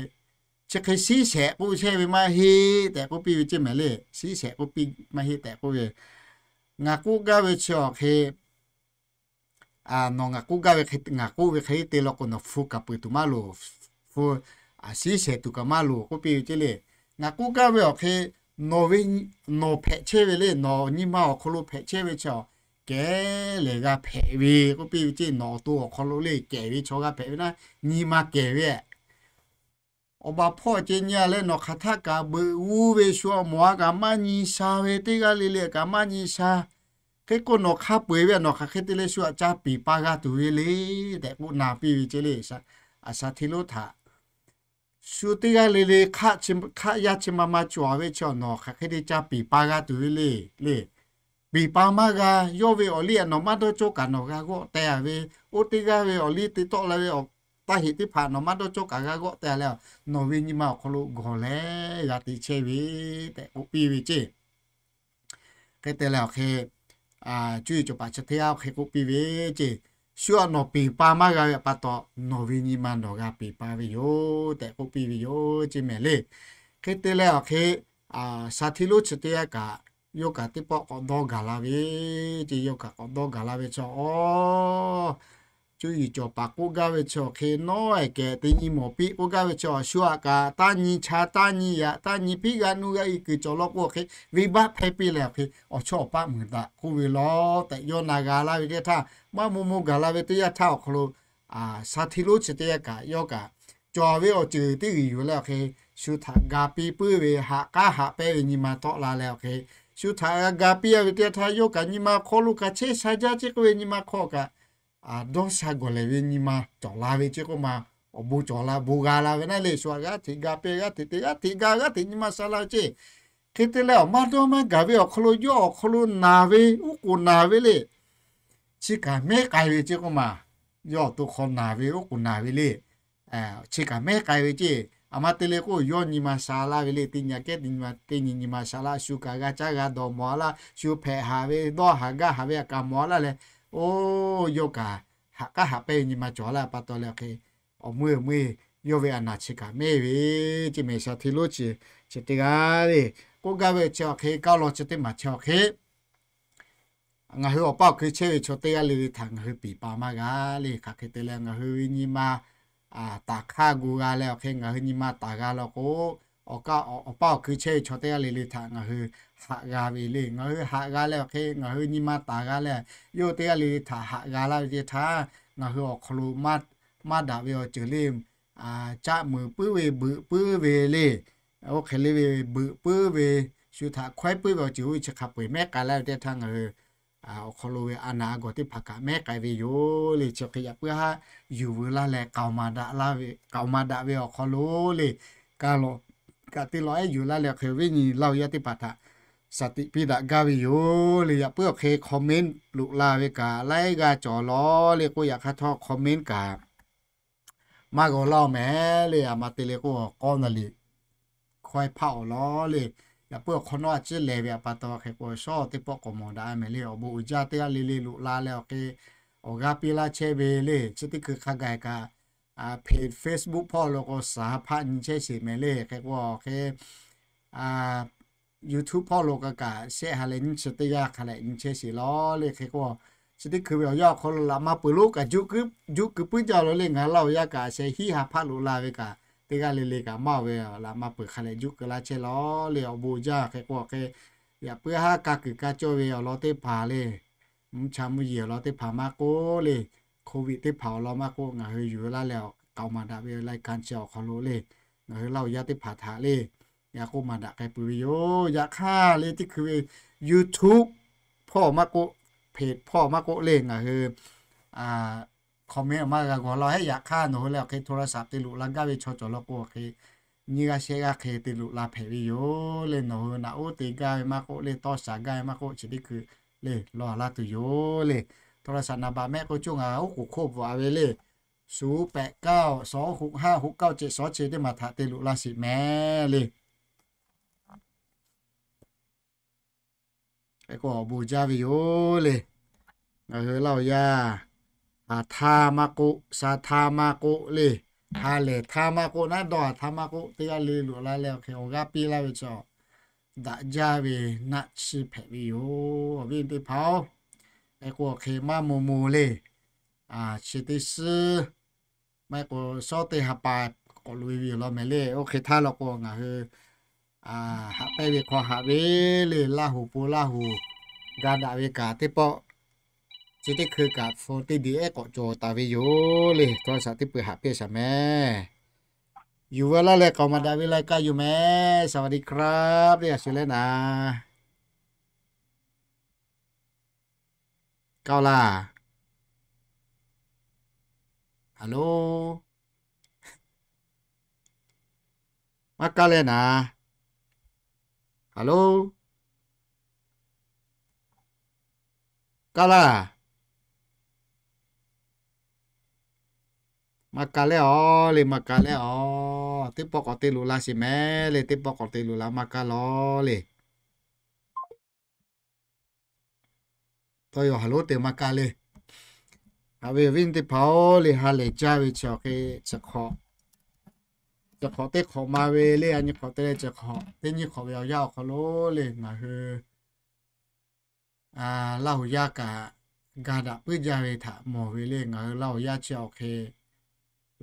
chi hk'e shiˉ shehˍ k'oˆ chehˇ ve maˇ heˆ tehꞈ k'oˆ piˇ ve ceˇ mehˍ le. Shiˉ shehˍ k'oˆ piˇ maˇ heˆ tehꞈ k'oˆ ve, ngaˬ k'oˆ gaˇ ve chi awˬ hk'e nawˬ ngaˬ k'oˆ gaˇ ve hk'e, ngaˬ k'oˆ ve hk'e te law k'o, nawˬ hpu kaˍ peuˬ tuˬ maˇ loˍ, hpu shiˉ shehˍ tuˬ kaꞈ maˇ loˍ k'oˆ piˇ ve ceˇ le. Ngaˬ k'oˆ gaˇ ve awˬ hk'e, nawˬ ve, nawˬ hpehꞈ chehˇ ve le, nawˬ nyi ma awˬ hk'aw lo hpehꞈ chehˇ ve chaw kehˉ lehˬ g'a hpehꞈ ve k'oˆ piˇ ve ceˇ. Nawˬ awˬ to awˬ hk'aw lo le kehˬ ve chaw g'a hpehꞈ ve naˉ, nyi ma kehˬ ve Awˬ baˬ hpawˇ ceh nyi a leh nawˬ hk'aˬ htaˆ kaꞈ beuꞈ g'uˇ ve shu awˬ moˍ a kaꞈ maˇ nyi sha ve, teˇ g'aˇ le le kaꞈ maˇ nyi sha. Hk'e k'o nawˬ hk'a peu-eˬ ve nawˬ hk'aˬ hk'e te leh shu htaꞈ ca piˍ pa g'a tuˬ ve le tehꞈ k'oˆ na piˇ ve ceˇ le. Aˬ shaˍ htiˇ lonˉ htaꞈ shu teˇ g'aˇ le le hk'aˆ yaˇ chi ma ma cawˬ ve chi nawˬ hk'aˬ hk'e te ca piˍ pa g'a tuˬ ve le le. Piˍ pa maˇ g'a. Yawˇ ve awˬ liˇ htaꞈ nawˬ maˇ dawˇ cawˇ kaꞈ nawˬ g'a g'awˆ teh a ve, oˇ teˇ g'aˇ ve awˬ liˇ te tawˆ la ve awˬ taˇ heꞈ teˇ hpaˍ nawˬ maˇ dawˇ cawˇ kaꞈ g'a g'awˆ teh a leh, nawˬ ve nyi ma awˬ hk'aw lo gawˬ leh g'a te chehˇ ve tehꞈ k'oˆ piˇ ve ceˇ. Hk'e te leh awˬ hk'e cuˇ yiˍ cawˬ paˍ chi teˇ g'aˇ hk'e k'oˆ piˇ ve ceˇ, shu htaꞈ nawˬ piˍ pa maˇ g'a ve pa taw, nawˬ ve nyi ma nawˬ g'a piˍ pa ve yoˬ tehꞈ k'oˆ piˇ ve yoˬ ceˇ mehˍ le. Hk'e te leh awˬ hk'e shaˍ htiˇ lonˉ chi teˇ g'aˇ kaꞈ yawˇ kaꞈ teˇ pawˆ k'awꞈ dawˇ gaˬ la ve ceˇ. Yawˇ kaꞈ k'awꞈ dawˇ gaˬ la ve chi awˬ cuˇ yiˍ cawˬ paˍ k'oˆ gaˇ ve chi awˬ hk'e nawˉ ehˍ kehˬ teˇ nyi mawˬ piˇ k'oˆ gaˇ ve chi awˬ shu htaꞈ kaꞈ taˇ nyi cha taˇ nyi yaꞈ taˇ nyi piˉ g'aˇ nuˇ g'aˇ i kuiˬ cawˬ law k'o awˬ hk'e venˇbaˆ hpehˇ piˇ leh awˬ hk'e awˬ chawˇ awˬ paˆ muiˬ daꞈ k'oˆ ve law tehꞈ yawˇ na g'a laˇ ve teˇ htaˇ, maˇ maw maw gaˬ la ve teˇ yanˇ htaˇ awˬ hk'aw lo shaˍ htiˇ lonˉ chi teˇ g'aˇ kaꞈ yawˇ kaꞈ cawˬ ve awˬ ceuˬ teˇ g'uiˬ yuˬ leh awˬ hk'e shu htaꞈ ga piˇ puiˉ ve, haꞈ k'aˉ haꞈ pehnˇ ve nyi ma tawˆ la leh awˬ hk'e shu htaꞈ ga piˇ a ve teˇ yanˇ htaˇ yawˇ kaꞈ nyi ma hk'aw lo kaꞈ chehˇ sha jaˇ ceˇ k'oˆ ve nyi ma hk'aw kaꞈ dawˇ sha gawˬ lehˬ ve nyi ma cawˬ la ve ceˇ k'oˆ ma, awˬ bon cawˬ la bon g'a la ve naˉ le. Shu htaꞈ g'aˇ hteꞈ ga piˇ, g'aˇ hteꞈ te, g'aˇ hteꞈ ga, g'aˇ hteꞈ nyi ma sha la ve ceˇ. Hk'e te leh awˬ maˇ dawˇ maˇ gaˬ ve awˬ hk'aw lo yawˇ awˬ hk'aw lo naˬ ve, oˉ k'oˍ naˬ ve le. Chi kaꞈ mehˉ k'ai ve ceˇ k'oˆ ma, yawˇ awˬ to hk'aw naˬ ve, oˉ k'oˍ naˬ ve le. Chi kaꞈ mehˉ k'ai ve ceˇ. Aˬ ma te le k'o yawˇ nyi ma sha laˇ ve le. Teˇ nyi kehˉ teˇ nyi nyi ma sha laˇ, shu kaꞈ g'a caˉ g'a dawˬ mawˬ a laˇ, shu hpehꞈ haˍ ve dawˇ haˍ gaˇ haˍ ve a kaꞈ mawˬ a laˇ leh, oˇ yawˇ kaꞈ haꞈ k'aˉ haꞈ pehnˇ ve nyi ma cawˬ a laˇ pa taw leh awˬ hk'e awˬ meuˇ awˬ meuˇ yawˇ ve a naˬ chi kaꞈ mehˉ ve ceˇ mehˍ. Shaˍ htiˇ lonˉ chi, chi teˇ g'aˇ le k'oˆ gaˇ ve chi awˬ hk'e kaˇ law chi teˇ maˬ chi awˬ hk'e ngaˬ hui awˬ paˇ awˬ hkui chehˇ ve chaw teˇ g'aˇ le le htaꞈ ngaˬ hui piˍ pa maˇ g'a le. Hk'aˬ hk'e te leh ngaˬ hui ve nyi ma taˍ hk'aˇ gu g'a leh awˬ hk'e ngaˬ hui nyi ma taˍ g'a law k'o, awˬ paˇ awˬ hkui chehˇ ve chaw teˇ g'aˇ le le htaꞈ ngaˬ hui haꞈ g'a ve le. Ngaˬ hui haꞈ g'a leh awˬ hk'e ngaˬ hui nyi ma taˍ g'a leh, yawˇ teˇ g'aˇ le le htaꞈ haꞈ g'a laˇ ve teˇ htaˇ, ngaˬ hui awˬ hk'aw lo maˇ daꞈ ve awˬ ceuˬ le, caˆ muiˬ puiˉ ve beuꞈ puiˉ ve le, oˇ hk'e le ve beuꞈ puiˉ ve, shu htaꞈ hkawehˉ puiˉ ve awˬ ceuˬ oˇ ve chi hk'a peu-eˬ mehˉ k'ai laˇ ve teˇ htaˇ ngaˬ hui awˬ hk'aw lo ve a naˬ a gawˬ teˇ hpaˍ kaꞈ mehˉ k'ai ve yoˬ le. Chi hk'e yaꞈ puiˉ haˉ yuˬ veu laˇ leh k'aoˍ maˍ daꞈ ve awˬ hk'aw lo le, kaˇ law kaꞈ teˇ law ehˉ yuˬ laˇ leh hk'e viˉ nyi laˇ yaˇ teˇ hpaˍ htaꞈ shaˍ tiꞈ piˇ daꞈ gaˇ ve yoˬ le. Yaꞈ puiˉ awˬ hk'e comment loꞈ la ve kaꞈ laiˉ g'aˇ cawˬ law le k'oˆ, yaꞈ hk'aˇ htawˇ comment kaꞈ maˇ g'aw laˇ-oˬ mehˍ le. Aˬ ma te le k'o k'awˇ na liꞈ hkawehˇ hpaˆ awˬ lawn le. Yaꞈ puiˉ awˬ hk'awꞈ nawˉ a ciˉ lehˬ ve a pa taw hk'e k'o shawˉ teˇ pawˆ k'awꞈ mawˬ daꞈ mehˍ le. Awˬ bon uiˍ jaˇ teˇ g'aˇ le le loꞈ la leh awˬ hk'e awˬ g'aˇ piˇ laˇ chehˇ ve le. Chi teˇ hkui hk'a gaˬ kaꞈ Facebook hpawˇ lo k'o saˍ ha hpaˆ nyi chehˇ sheˍ mehˍ le. Hk'e k'o awˬ hk'e YouTube hpawˇ lo kaꞈ kaꞈ shehˆ ha leh nyiˇ chi teˇ g'aˇ hk'a leh nyi chehˇ sheˍ law le. Hk'e k'o chi teˇ hkui ve awˬ yanˇ awˬ hk'aw lo laꞈ ma peuˬ lonˉ kaꞈ juˆ kuiˉ puiˉ jaˇ law le. Ngaˬ hui Laˇ huˍ yaˇ kaꞈ sheh hiˉ ha hpaˆ loꞈ la ve kaꞈ teˇ g'aˇ le le kaꞈ maˇ ve laꞈ ma peuˬ hk'a leh juˆ keu laˇ chehˇ law le. Awˬ bon jaˇ. Hk'e k'o hk'e yaꞈ puiˉ haˉ ka kuiˬ ka cawˇ ve awˬ lawn teˇ hpaˍ le, mvuhˇ cha mvuhˇ yeˬ awˬ lawn teˇ hpaˍ maˇ k'oˆ le, Covid teˇ hpaˍ awˬ lawn maˇ k'oˆ, ngaˬ hui yuˬ laˇ leh k'aoˍ maˍ daꞈ ve lai kan chi awˬ hk'aw lo le, ngaˬ hui Laˇ huˍ yaˇ teˇ hpaˍ htaꞈ le Yaꞈ k'oˆ maˍ daꞈ k'ai peuˬ ve yoˬ. Yaꞈ hk'aˇ le teˇ hkui ve YouTube hpawˇ maˇ k'oˆ, page hpawˇ maˇ k'oˆ le ngaˬ hui comment maˇ g'a g'aw laˇ heˆ. Yaꞈ hk'aˇ nawˬ hui lehˬ awˬ hk'e โทรศัพท์ te loꞈ la gaˇ ve chaw cawˬ law k'o awˬ hk'e nyiˇ g'aˇ shehˆ g'aˇ hk'e te loꞈ la hpehꞈ ve yoˬ le. Nawˬ hui naꞈ uˉ te gaˇ ve maˇ k'oˆ le, tawˇ shaˍ gaˇ ve maˇ k'oˆ, chi teˇ hkui le lawˬ laˇ tuˬ yoˬ le. โทรศัพท์ naˍ baꞈ mehˆ k'o coˇ ngaˬ oˉ k'oˍ hk'oˆ bvuhꞈ ve le. ศูนย์แปดเก้า สองหกห้า หกเก้าเจ็ดสอง chi teˇ maˬ htaꞈ te loꞈ la sheˍ mehˍ le. K'o awˬ bon jaˇ ve yoˬ le. Ngaˬ hui Laˇ huˍ yaˇ haˍ htaˇ maˇ k'oˆ, sha htaˇ maˇ k'oˆ le, ha lehˬ htaˇ maˇ k'oˆ, naˉ dawˇ haˍ htaˇ maˇ k'oˆ, teˇ g'aˇ le loꞈ la leh awˬ hk'e awˬ g'aˇ piˇ laˇ ve chaw daꞈ jaˇ ve naˆ chiˇ hpehꞈ ve yoˬ. Awˬ viˉ teˇ hpaˍ-oˬ, hk'e k'o awˬ hk'e maˇ maw maw le. Chi teˇ suhˉ maˇ heˆ k'o shawˉ teˇ ha pa k'awꞈ loꞈ-e ve yoˬ law mehˍ le. Oˇ hk'e htaˇ law k'o ngaˬ hui haꞈ pehnˇ ve hk'aw haꞈ ve le. Laˇ huˍ po Laˇ huˍ ga daꞈ ve kaꞈ teˇ pawˆ chi teˇ hkui kaꞈ โฟน teˇ deꞈ ehˉ k'awꞈ cawˬ taˍ ve yoˬ le. โทรศัพท์ teˇ peuˬ haꞈ piˇ shaˍ mehˍ. Yuˬ veu laˇ leh k'aoˍ maˍ daꞈ ve lai ka yoˬ mehˍ. สวัสดีครับ teˇ g'aˇ sheˍ leh naˍ kaˇ laˇ. Hello. Maˇ kaˇ leh naˍ. Hello. Kaˇ laˇ. Maˇ kaˇ leh awˬ le, maˇ kaˇ leh awˬ. Teˇ pawˆ k'awꞈ te loꞈ la sheˍ mehˍ le, teˇ pawˆ k'awꞈ te loꞈ la maˇ kaˇ lawˬ le. Tawˇ yaw ha lonˉ te maˇ kaˇ le. Haꞈ ve awˬ viˉ teˇ hpaˍ-oˬ le, ha lehˬ jaˇ ve chi awˬ hk'e chi hk'awꞈ, chi hk'awꞈ teˇ hk'awꞈ ma ve le, a nyi hk'awꞈ te leh chi hk'awꞈ teˇ nyiˇ hk'awꞈ ve awˬ yanˇ awˬ hk'aw lo le ngaˬ hui Laˇ huˍ yaˇ kaꞈ ga daꞈ puiˉ jaˇ ve htaꞈ mawˬ ve le. Ngaˬ hui Laˇ huˍ yaˇ chi awˬ hk'e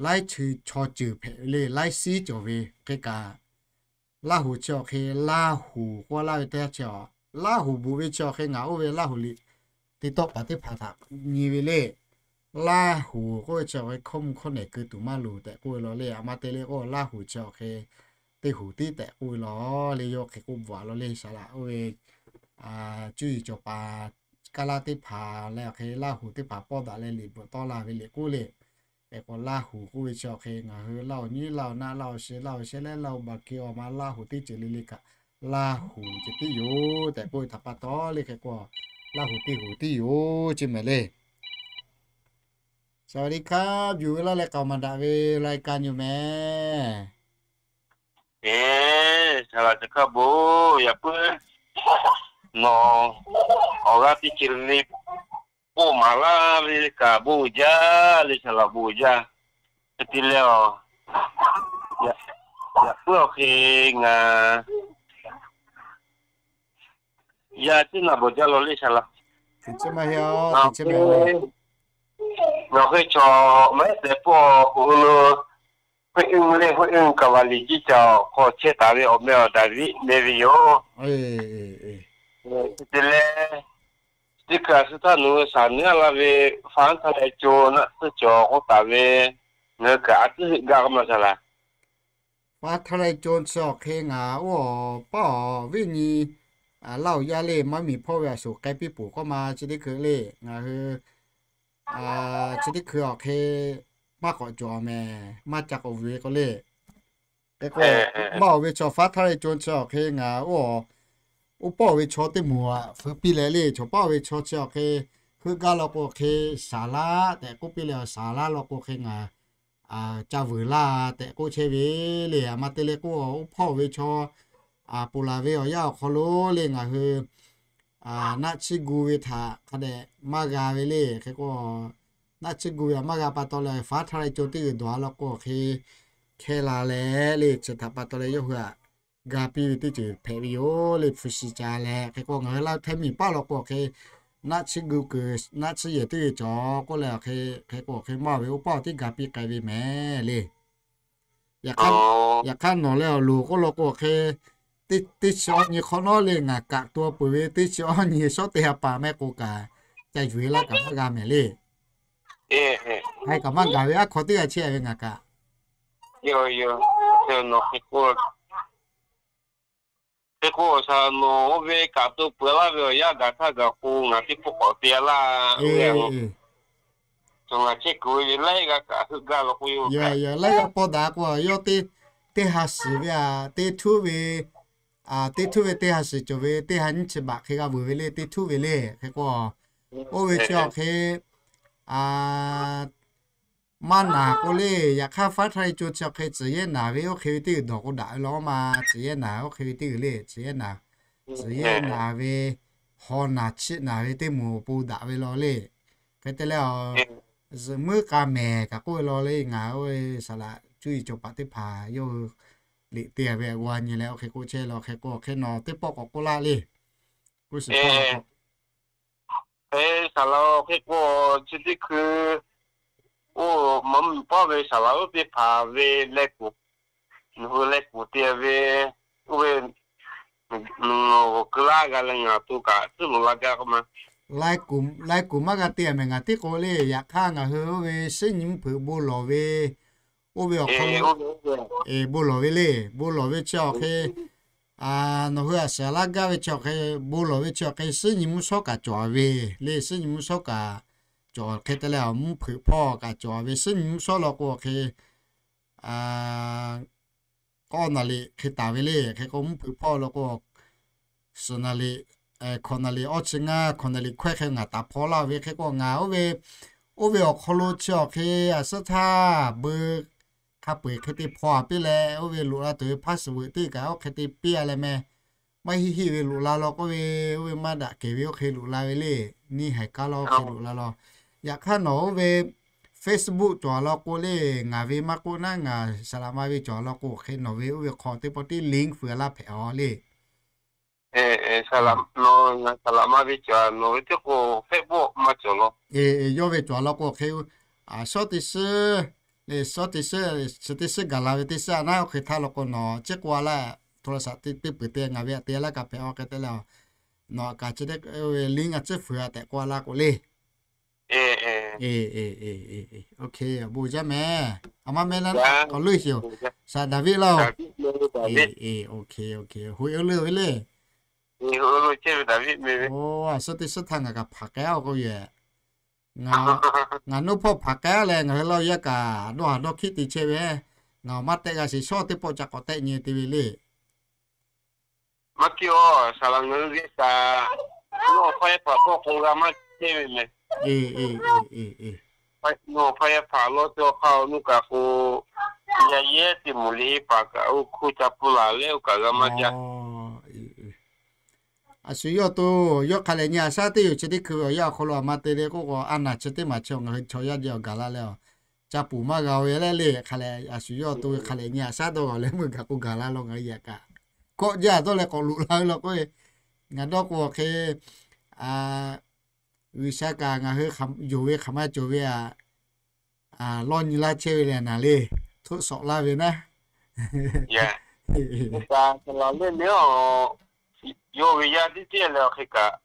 laiˉ chi chaw ceuˬ hpehꞈ ve le, laiˉ siˉ cawˬ ve hk'e kaꞈ Laˇ huˍ chi awˬ hk'e Laˇ huˍ k'oˆ laˇ ve teˇ yanˇ chi awˬ, Laˇ huˍ bvuhꞈ ve chi awˬ hk'e ngaˬ oˇ ve Laˇ huˍ liꞈ te tawˆ paˍ teˇ hpaˍ htaꞈ nyi ve le. Laˇ huˍ k'oˆ ve chi awˬ hk'e hkawˇ mvuh hkawˇ nehˬ keu tuˬ maˇ loˍ tehꞈ k'oˆ ve law le. A ma te le k'o Laˇ huˍ chi awˬ hk'e teˇ huˍ tiˉ tehꞈ k'oˆ ve law le. Yawˇ hk'e k'oˆ bvuhꞈ a law le. Saˍ laꞈ oˇ ve cuˇ yiˍ cawˬ paˍ kaˇ laˇ teˇ hpaˍ leh awˬ hk'e Laˇ huˍ teˇ hpaˍ pawˆ daꞈ leh liꞈ bvuhꞈ tawˆ la ve le k'oˆ le. Hk'e k'o Laˇ huˍ k'oˆ ve chi awˬ hk'e ngaˬ hui Laˇ huˍ nyiˉ Laˇ huˍ naˆ Laˇ huˍ sheh Laˇ huˍ sheh leh Laˇ huˍ baˬ ke awˬ ma Laˇ huˍ teˇ ceuˬ le le kaꞈ Laˇ huˍ ceh tiˉ yoˬ tehꞈ k'oˆ ve htaꞈ pa taw le. Hk'e k'o Laˇ huˍ teˇ huˍ tiˉ yoˬ ceˇ mehˍ le. สวัสดีครับ yuˬ ve laˇ leh k'aoˍ maˍ daꞈ ve lai ka nyi mehˍ. Eˬ, saˍ laꞈ teˇ hk'a bon yaꞈ puiˉ nawˬ awˬ g'aˇ piˇ ceh le k'oˆ maˍ laˇ ve kaꞈ bon jaˇ le, saˍ laꞈ bon jaˇ. Hk'e te leh awˬ, yaꞈ puiˉ awˬ hk'e ngaˬ yaˇ teˇ naˬ bawˬ jaˇ law le saˍ laꞈ. Nawˬ hk'e chaw maˇ heˆ tehꞈ pawˆ k'o lo, heuˆ uiˇ le heuˆ uiˇ kaˍ vaˍ liꞈ jiˇ ca awˬ hk'aw chehˇ taˍ ve awˬ meh awˬ daˍ viˆ meh ve yoˬ. Te leh, teˇ hkui a shu htaˇ nawˬ hui shaˍ nyi a la ve, faˉ htaˇ leh co naˆ tsuhˇ cawˬ k'oˆ taˍ ve, ngaˬ hui kaꞈ a tcuhˉ heuˆ gaˇ k'oˆ ma saˍ laꞈ. Faˉ htaˇ leh co chi awˬ hk'e ngaˬ oˇ awˬ paˇ awˬ viˉ nyi Laˇ huˍ yaˇ le maˇ miˬ hpawˇ ve a shu k'ai piˇ poˬ k'oˆ ma chi teˇ hkui le. Ngaˬ hui chi teˇ hkui awˬ hk'e maˇ k'awꞈ cawˬ mehˍ, maˇ ca k'awꞈ vuiˬ ve k'o le. Hk'e k'o, maˇ oˬ ve chaw faˉ htaˇ leh co chi awˬ hk'e ngaˬ oˇ, oˇ paˇ oˬ ve chaw teˇ moˍ aꞈ feu piˇ leh le, chaw paˇ oˬ ve chaw chi awˬ hk'e heuˆ gaˇ law k'o hk'e shaˍ laˇ tehꞈ k'oˆ piˇ leh, shaˍ laˇ law k'o hk'e ngaˬ ca vuiˬ laˇ tehꞈ k'oˆ chehˇ ve le. A ma te leh k'o, oˇ paˇ oˬ ve chaw ponˬ laˬ ve awˬ yanˇ awˬ hk'aw lo le ngaˬ hui naˆ chiˇ gu ve htaꞈ hk'a dehꞈ maˇ g'a ve le. Hk'e k'o, naˆ chiˇ gu ve htaꞈ maˇ g'a pa taw leh, faˉ htaˇ leh co teˇ g'uiˬ dawˬ a law k'o hk'e hkehˇ la leh le, chi htaꞈ pa taw leh yawˇ hui htaꞈ ga piˇ ve teˇ ceuˬ hpehꞈ ve yoˬ le. Hpu shi ca leh hk'e k'o, ngaˬ hui Laˇ huˍ hteˇ miˬ paˇ law k'o hk'e naˆ chiˇ gu kuiˬ naˆ chiˇ yehˬ teˇ g'uiˬ cawˬ k'oˆ leh, hk'e k'o hk'e maˇ oˬ ve oˇ paˇ oˬ tiˉ ga piˇ k'ai ve mehˍ le. Yaꞈ hk'aˇ nawˬ leh awˬ loˍ k'oˆ law k'o hk'e teˇ chi awˇ nyi hk'awꞈ nawˉ le ngaˬ kaꞈ to peuˬ ve teˇ chi awˇ nyi shawˉ teˇ ha pa mehˆ k'o kaꞈ ca yuˬ e laˇ kaꞈ maˇ g'a mehˍ le. Hk'e kaꞈ maˇ gaˬ ve aˉ hk'aw teˇ g'aˇ chehˇ ve ngaˬ kaꞈ. Yoˬ yoˬ, nawˬ hk'e k'o k'o, shaˍ laꞈ nawˬ oˇ ve kaꞈ to peuˬ laˇ ve awˬ yanˇ gaˬ htaˇ gaˬ k'o, ngaˬ teˇ pawˆ k'awꞈ te laˇ. Oˇ ve ngaˬ chehˇ kuiˬ ve laiˉ g'aˇ kaꞈ heuˆ gaˇ law k'o, yoˬ kaꞈ laiˉ g'aˇ paw daꞈ k'o, yawˇ teˇ ha shiˍ ve a, teˇ htuˉ ve, teˇ htuˉ ve teˇ ha shiˍ cawˬ ve teˇ ha nyiˇ chi baꞈ hk'e g'a veuˬ ve le, teˇ htuˉ ve le. Hk'e k'o, oˇ ve chi awˬ hk'e maˇ naˬ k'o le, yaꞈ hk'aˇ faˉ htaˇ e co chi awˬ hk'e tcuhˍ yehˇ naˬ ve oˇ hk'e ve teˇ g'uiˬ dawˬ k'o daꞈ ve law ma. Tcuhˍ yehˇ naˬ oˇ hk'e ve teˇ g'uiˬ le, tcuhˍ yehˇ naˬ, tcuhˍ yehˇ naˬ ve, haw naˬ chiˆ naˬ ve teˇ moˍ awˬ pon daꞈ ve law le. Hk'e te leh, zuhꞈ muiˉ k'a mehˍ kaꞈ k'oˆ ve law le, ngaˬ oˇ ve saˍ laꞈ cuˇ yiˍ cawˬ paˍ teˇ hpaˍ yawˇ hui liꞈ te ve g'a nyi leh, oˇ hk'e k'oˆ chehˇ law. Hk'e k'o, hk'e nawˬ teˇ pawˆ k'awꞈ k'oˆ laˇ le. K'oˆ shiˍ hpaˇ saˍ laꞈ hk'e k'o, chi teˇ hkui oˇ maˇ mvuhˇ miˬ paˇ ve saˍ laꞈ oˇ teˇ hpaˍ ve leh kuˬ, nawˬ hui leh kuˬ te ve, oˇ ve nawˬ keu laˇ g'a leh ngaˬ to kaꞈ tcuhˉ loꞈ la gaˇ k'oˆ ma. Leh kuˬ maˇ g'a te mehˍ ngaˬ tiˉ k'o le. Yaꞈ hk'aˇ ngaˬ hui oˇ ve suhˉ nyi mvuhˇ hpeuꞈ bon lawˬ ve, oˇ ve awˬ hk'aw lo bon lawˬ ve le. Bon lawˬ ve chi awˬ hk'e nawˬ hui a shaˍ laˇ gaˇ ve chi awˬ hk'e, bon lawˬ ve chi awˬ hk'e suhˉ nyi mvuhˇ shawˉ kaꞈ cawˬ ve le. Suhˉ nyi mvuhˇ shawˉ kaꞈ cawˬ hk'e te leh, mvuhˇ hpeuꞈ hpawˇ kaꞈ cawˬ ve. Suhˉ nyi mvuhˇ shawˉ law k'o hk'e k'awˇ naˍ liꞈ hk'e taˍ ve le. Hk'e k'o mvuhˇ hpeuꞈ hpawˇ law k'o, suhˍ naˍ liꞈ, hkawꞈ naˍ liꞈ awˇ chi ngaˇ, hkawꞈ naˍ liꞈ hkawehˇ hk'e ngaˬ taˍ hpawˇ laˇ ve. Hk'e k'o ngaˬ oˇ ve, oˇ ve awˬ hk'aw lo chi awˬ hk'e a suhˉ htaˇ beu hk'a peu-eˬ hk'e te hpawˇ a piˇ leh, oˇ ve loꞈ la tuˬ ve password teˇ kaꞈ oˇ hk'e te piˇ a leh meh, maˇ heˆ heˆ ve loꞈ la law k'oˆ ve, oˇ ve maˇ daꞈ kehˬ ve oˇ hk'e loꞈ la ve le. Neˇ haiˬ kaˇ lawˇ hk'e loꞈ la law. Yaꞈ hk'aˇ nawˬ oˇ ve Facebook cawˬ law k'o le, ngaˬ ve maˇ k'oˆ naˉ, ngaˬ saˍ laꞈ ma ve cawˬ law k'o hk'e nawˬ ve oˇ ve hk'aw teˇ pawˆ tiˉ link fuiˍ laˇ hpehꞈ a le. Saˍ laꞈ ma ve cawˬ, nawˬ ve teˇ k'o Facebook maˇ cawˬ law. Yawˇ ve cawˬ law k'o hk'e, shawˉ teˇ shiˉ, shawˉ teˇ shiˉ, chi teˇ shiˉ gaˬ la ve teˇ shiˉ a naˉ oˇ hk'e htaˇ law k'o nawˬ chi k'oˆ a laˇ, โทรศัพท์ teˇ peuˬ te ngaˬ ve a te laˇ kaꞈ hpehꞈ a hk'e te leh, nawˬ a kaꞈ chi teˇ link a tcuhˉ fuiˍ a tehꞈ k'oˆ a laˇ k'o le. Awˬ bon jaˇ mehˍ. A ma meh la k'awꞈ leuˆ sheˍ oˬ. Saˍ Daˍviˆ laˇ oˬ. Hoꞈ-e leuˆ ve le. Oˬ, a suhˉ teˇ suhˉ htaˇ ngaˬ kaꞈ hpanˍ k'ai a k'oˆ ve. Ngaˬ nuˇ hpawˇ hpanˍ k'ai a leh ngaˬ hui laˇ yaˇ kaꞈ dawˇ haˍ dawˇ hkiˆ te chehˇ ve. Ngaˬ awˬ maˇ tehˆ g'a sheˍ, shawˉ teˇ pawˆ ca k'awꞈ tehˆ nyi te ve le. Maˇ kiˇ a, saˍ laꞈ ngaˬ hui geh kaꞈ, nawˬ hpawˇ yaˇ hpaˍ k'awꞈ k'oˆ g'a maˇ chehˇ ve mehˍ. Nawˬ hpawˇ yaˇ hpaˍ lawˇ cawˬ hk'a awˬ nuˇ kaꞈ k'o, yaˇ yehˉ teˇ moˍ le paˍ kaꞈ oˇ hkuˇ ca pfuhˇ laˬ leh oˇ kaꞈ g'a maˇ jaˇ. A shu yawˇ to, yawˇ hk'a lehˬ nyi a shaˉ teˇ yoˬ. Chi teˇ hkui ve awˬ yanˇ awˬ hk'aw lo a ma te le k'oˆ k'o, a naˬ chi teˇ maˬ chi ngaˬ hui chaw yaˇ jeh awˬ gaˬ la leh, ca puˍ maˇ g'a ve leh le. Hk'a lehˬ a shu yawˇ to ve hk'a lehˬ nyi a shaˉ dawˇ g'a leh meuˇ gaˬ k'o gaˬ la law ngaˬ hui yaꞈ kaꞈ, kawˆ jaˇ dawˇ leh k'awꞈ loꞈ la ve law k'oˆ ve, ngaˬ dawˇ k'o hk'e, G'uiˬsha kaꞈ ngaˬ hui yonˍ ve hk'aˬ ma cawˬ ve a, lawˇ nyi laˇ chehˇ ve lehˬ naˍ le, htoˆ shawˍ laˇ ve naˉ. Yawˇ ve yaˇ teˇ cehˇ leh awˬ hk'e kaꞈ,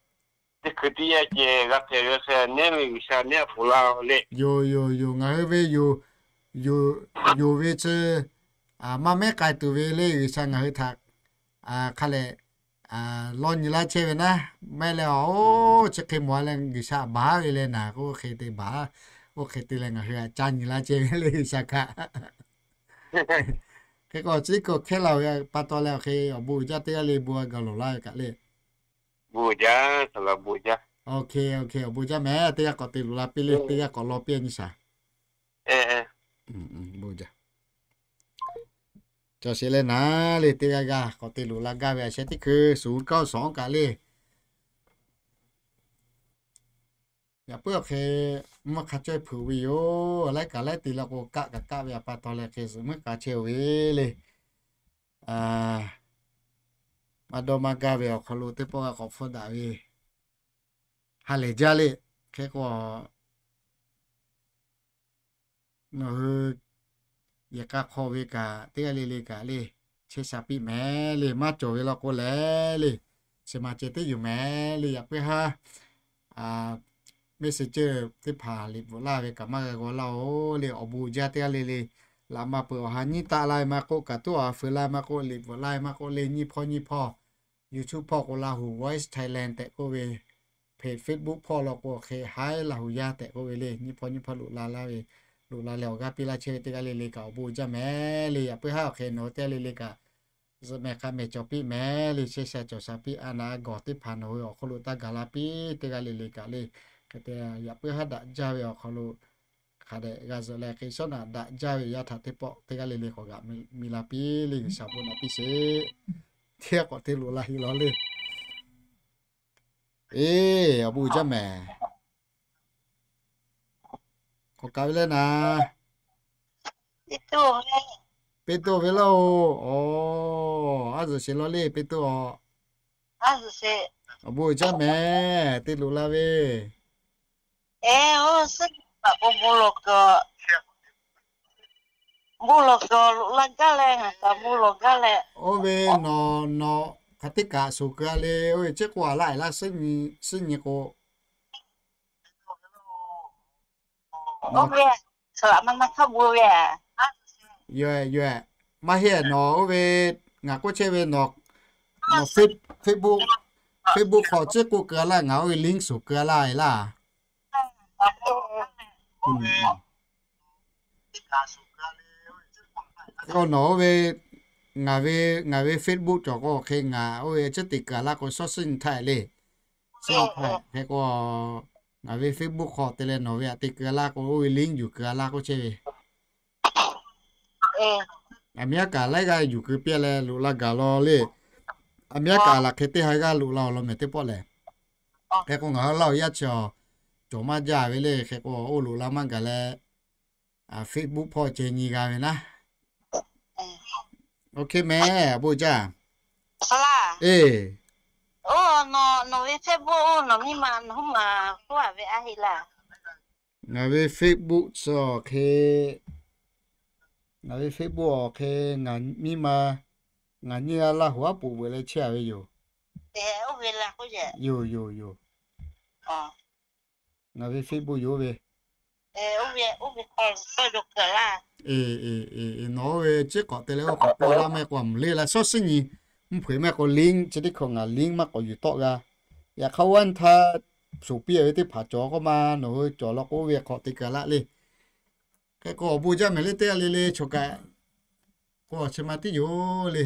teˇ hkui teˇ yanˇ ceh g'a hpehꞈ ve hk'e nehˉ ve G'uiˬsha nehˉ a poˬ laˇ le. Yoˬ, yoˬ, yoˬ. Ngaˬ hui ve yoˬ, yonˍ ve chi maˇ mehˉ k'ai tuˬ ve le. G'uiˬsha ngaˬ hui htaꞈ hk'a lehˬ lawˇ nyi laˇ chehˇ ve naˉ. Mehˉ leh a, oˇ chi hk'e mawˬ a leh G'uiˬsha baˬ ve leh naˍ k'o oˇ hk'e te baˬ, oˇ hk'e te leh ngaˬ hui a caˇ nyi laˇ chehˇ ve le G'uiˬsha htaꞈ. Hk'e k'o chi k'o hkehˇ la ve pa taw leh awˬ hk'e awˬ bon uiˍ jaˇ teˇ g'aˇ le bon a gaˬ lawˬ laˇ ve kaꞈ le. Bon jaˇ, awˬ bon jaˇ mehˍ. Teˇ g'aˇ k'awꞈ te loꞈ la piˇ le, teˇ g'aˇ k'awꞈ law piˇ a nyi shaˍ. Bon jaˇ. Cawˬ sheˍ leh naˍ le, teˇ g'aˇ g'aˇ k'awꞈ te loꞈ la gaˇ ve a sheh teˇ hkui suˍ kaˇ shawˍ kaꞈ le. Yaꞈ puiˉ awˬ hk'e mvuhˇ hk'a cawehˇ hpeuꞈ ve yoˬ. Laiˉ kaꞈ laiˉ te la k'o kaˆ kaꞈ kaˆ ve a pa taw leh hk'e zuhꞈ muiˉ k'a chehˇ ve le. Maˇ dawˇ maˇ gaˇ ve awˬ hk'aw lo teˇ pawˆ g'a k'awꞈ hpfuhˇ daꞈ ve ha lehˬ jaˇ le. Hk'e k'o, nawˬ hui yehˬ k'a hk'aw ve kaꞈ teˇ g'aˇ le le kaꞈ le, chehˇ sha piˇ mehˍ le. Maˇ cawˬ ve law k'o leh le, chi ma ceh teˇ yoˬ mehˍ le. Yaꞈ puiˉ haˉ messenger teˇ hpaˍ liꞈ bvuhꞈ laˇ ve kaꞈ maˇ g'a g'aw laˇ oˬ le. Awˬ bon uiˍ jaˇ teˇ g'aˇ le le, laꞈ ma peuˬ awˬ ha nyiˇ taˆ la ve maˇ k'oˆ, kaꞈ tuˉ awˬ ha feu la ve maˇ k'oˆ, liꞈ bvuhꞈ laˇ ve maˇ k'oˆ le, nyiˇ hpawˇ nyiˇ hpawˇ YouTube hpawˇ k'o Lahu Voice Thailand tehꞈ k'oˆ ve, Facebook hpawˇ law k'o hk'e Hai Lahu Yaˇ tehꞈ k'oˆ ve le. Nyiˇ hpawˇ nyiˇ hpawˇ loꞈ la laˇ ve, loꞈ la leh awˬ g'aˇ piˇ laˇ chehˇ ve teˇ g'aˇ le le kaꞈ awˬ bon jaˇ mehˍ le. Yaꞈ puiˉ haˉ awˬ hk'e nawˬ hui teˇ g'aˇ le le kaꞈ zuhꞈ mehˍ hk'a mehˍ cawˬ piˇ mehˍ le. Chehˇ sha cawˬ sha piˇ a naˍ g'awˬ teˇ hpaˍ nawˬ hui awˬ hk'aw lo taˇ gaˬ la piˇ teˇ g'aˇ le le kaꞈ le. Hk'e te yaꞈ puiˉ haˉ daꞈ jaˇ ve awˬ hk'aw lo hk'a dehꞈ g'a zuhꞈ leh hk'e shawˉ naꞈ daꞈ jaˇ ve yaˇ htaꞈ teˇ pawˆ teˇ g'aˇ le le k'awꞈ g'aꞈ mi la piˇ le. G'uiˬsha bon naꞈ piˇ sheˍ. Hteˇ k'awꞈ te loꞈ la heˆ law le. Eˬ, awˬ bon uiˍ jaˇ mehˍ. K'awꞈ kaˬ ve le naˍ. Peˇ toˇ ve laˇ-oˬ. Aˬ, aˉ zuhꞈ sheˍ law le Peˇ toˇ-aˬ. Awˬ bon uiˍ jaˇ mehˍ te loꞈ la ve. Oˇ ve nawˬ, nawˬ hk'aˬ teˇ kaꞈ suˍ keu-a le. Oˇ ve chi k'oˆ a laˇ e laˇ suhˉ nyi k'o, yoˬ, yoˬ, maˇ heˆ nawˬ oˇ ve, ngaˬ k'oˆ chehˇ ve nawˬ, nawˬ Facebook, Facebook hk'aw chi k'oˆ keu-a laˇ, ngaˬ oˇ ve link suˍ keu-a laˇ e laˇ. Nawˬ oˇ ve, ngaˬ ve, ngaˬ ve Facebook cawˬ k'o hk'e ngaˬ oˇ ve chi te keu-a laˇ k'o shawˉ suhˉ nyi htaˇ le. Hk'e k'o, ngaˬ ve Facebook hk'aw te leh nawˬ ve aꞈ te keu-a laˇ k'o oˇ ve link yuˬ keu-a laˇ k'oˆ chehˇ ve. Aˬ miˉ aˉ kaꞈ laiˉ g'aˇ yuˬ keu piˇ leh loꞈ la gaˬ law le. Aˬ miˉ aˉ kaꞈ laˬ hk'e teˇ ha g'aˇ loꞈ la-oˬ law mehˍ teˇ pawˆ lehˬ. Hk'e k'o ngaˬ hui laˇ-oˬ yaˇ chi awˬ cawˬ maˇ jaˇ ve le. Hk'e k'o oˇ loꞈ la maˇ gaˬ leh Facebook hpawˇ ceh nyi g'a ve naˉ. Oˇ hk'e mehˍ, awˬ bon jaˇ. Eˬ, ngaˬ ve Facebook chi hk'e, ngaˬ ve Facebook awˬ hk'e ngaˬ miˇ ma, ngaˬ nyiˇ g'aˇ Laˇ huˍ aˉ poꞈ veuꞈ leh chehˇ-a ve yoˬ. Yoˬ, yoˬ, yoˬ. Ngaˬ ve Facebook yoˬ oˇ ve. Eˬ, nawˬ oˇ ve ciˉ k'awꞈ te leh oˇ k'awꞈ k'oˆ laˇ mehˆ k'o, a mvuhˇ le la shawˉ suhˉ nyi, mvuhˇ hpeuꞈ mehˆ k'o link chi teˇ hkawꞈ ngaˬ link maˇ k'awꞈ yuˬ tawˆ g'a. Yaꞈ hk'aˇ oˇ a nyi htaˇ shoˍ piˇ-a ve teˇ hpaˍ cawˬ k'oˆ ma, nawˬ hui cawˬ law k'o oˇ ve hk'awꞈ te keu laˇ le. Hk'e k'o awˬ bon jaˇ mehˍ le teˇ g'aˇ le le chaw kaꞈ k'o chi ma tiˉ yoˬ le.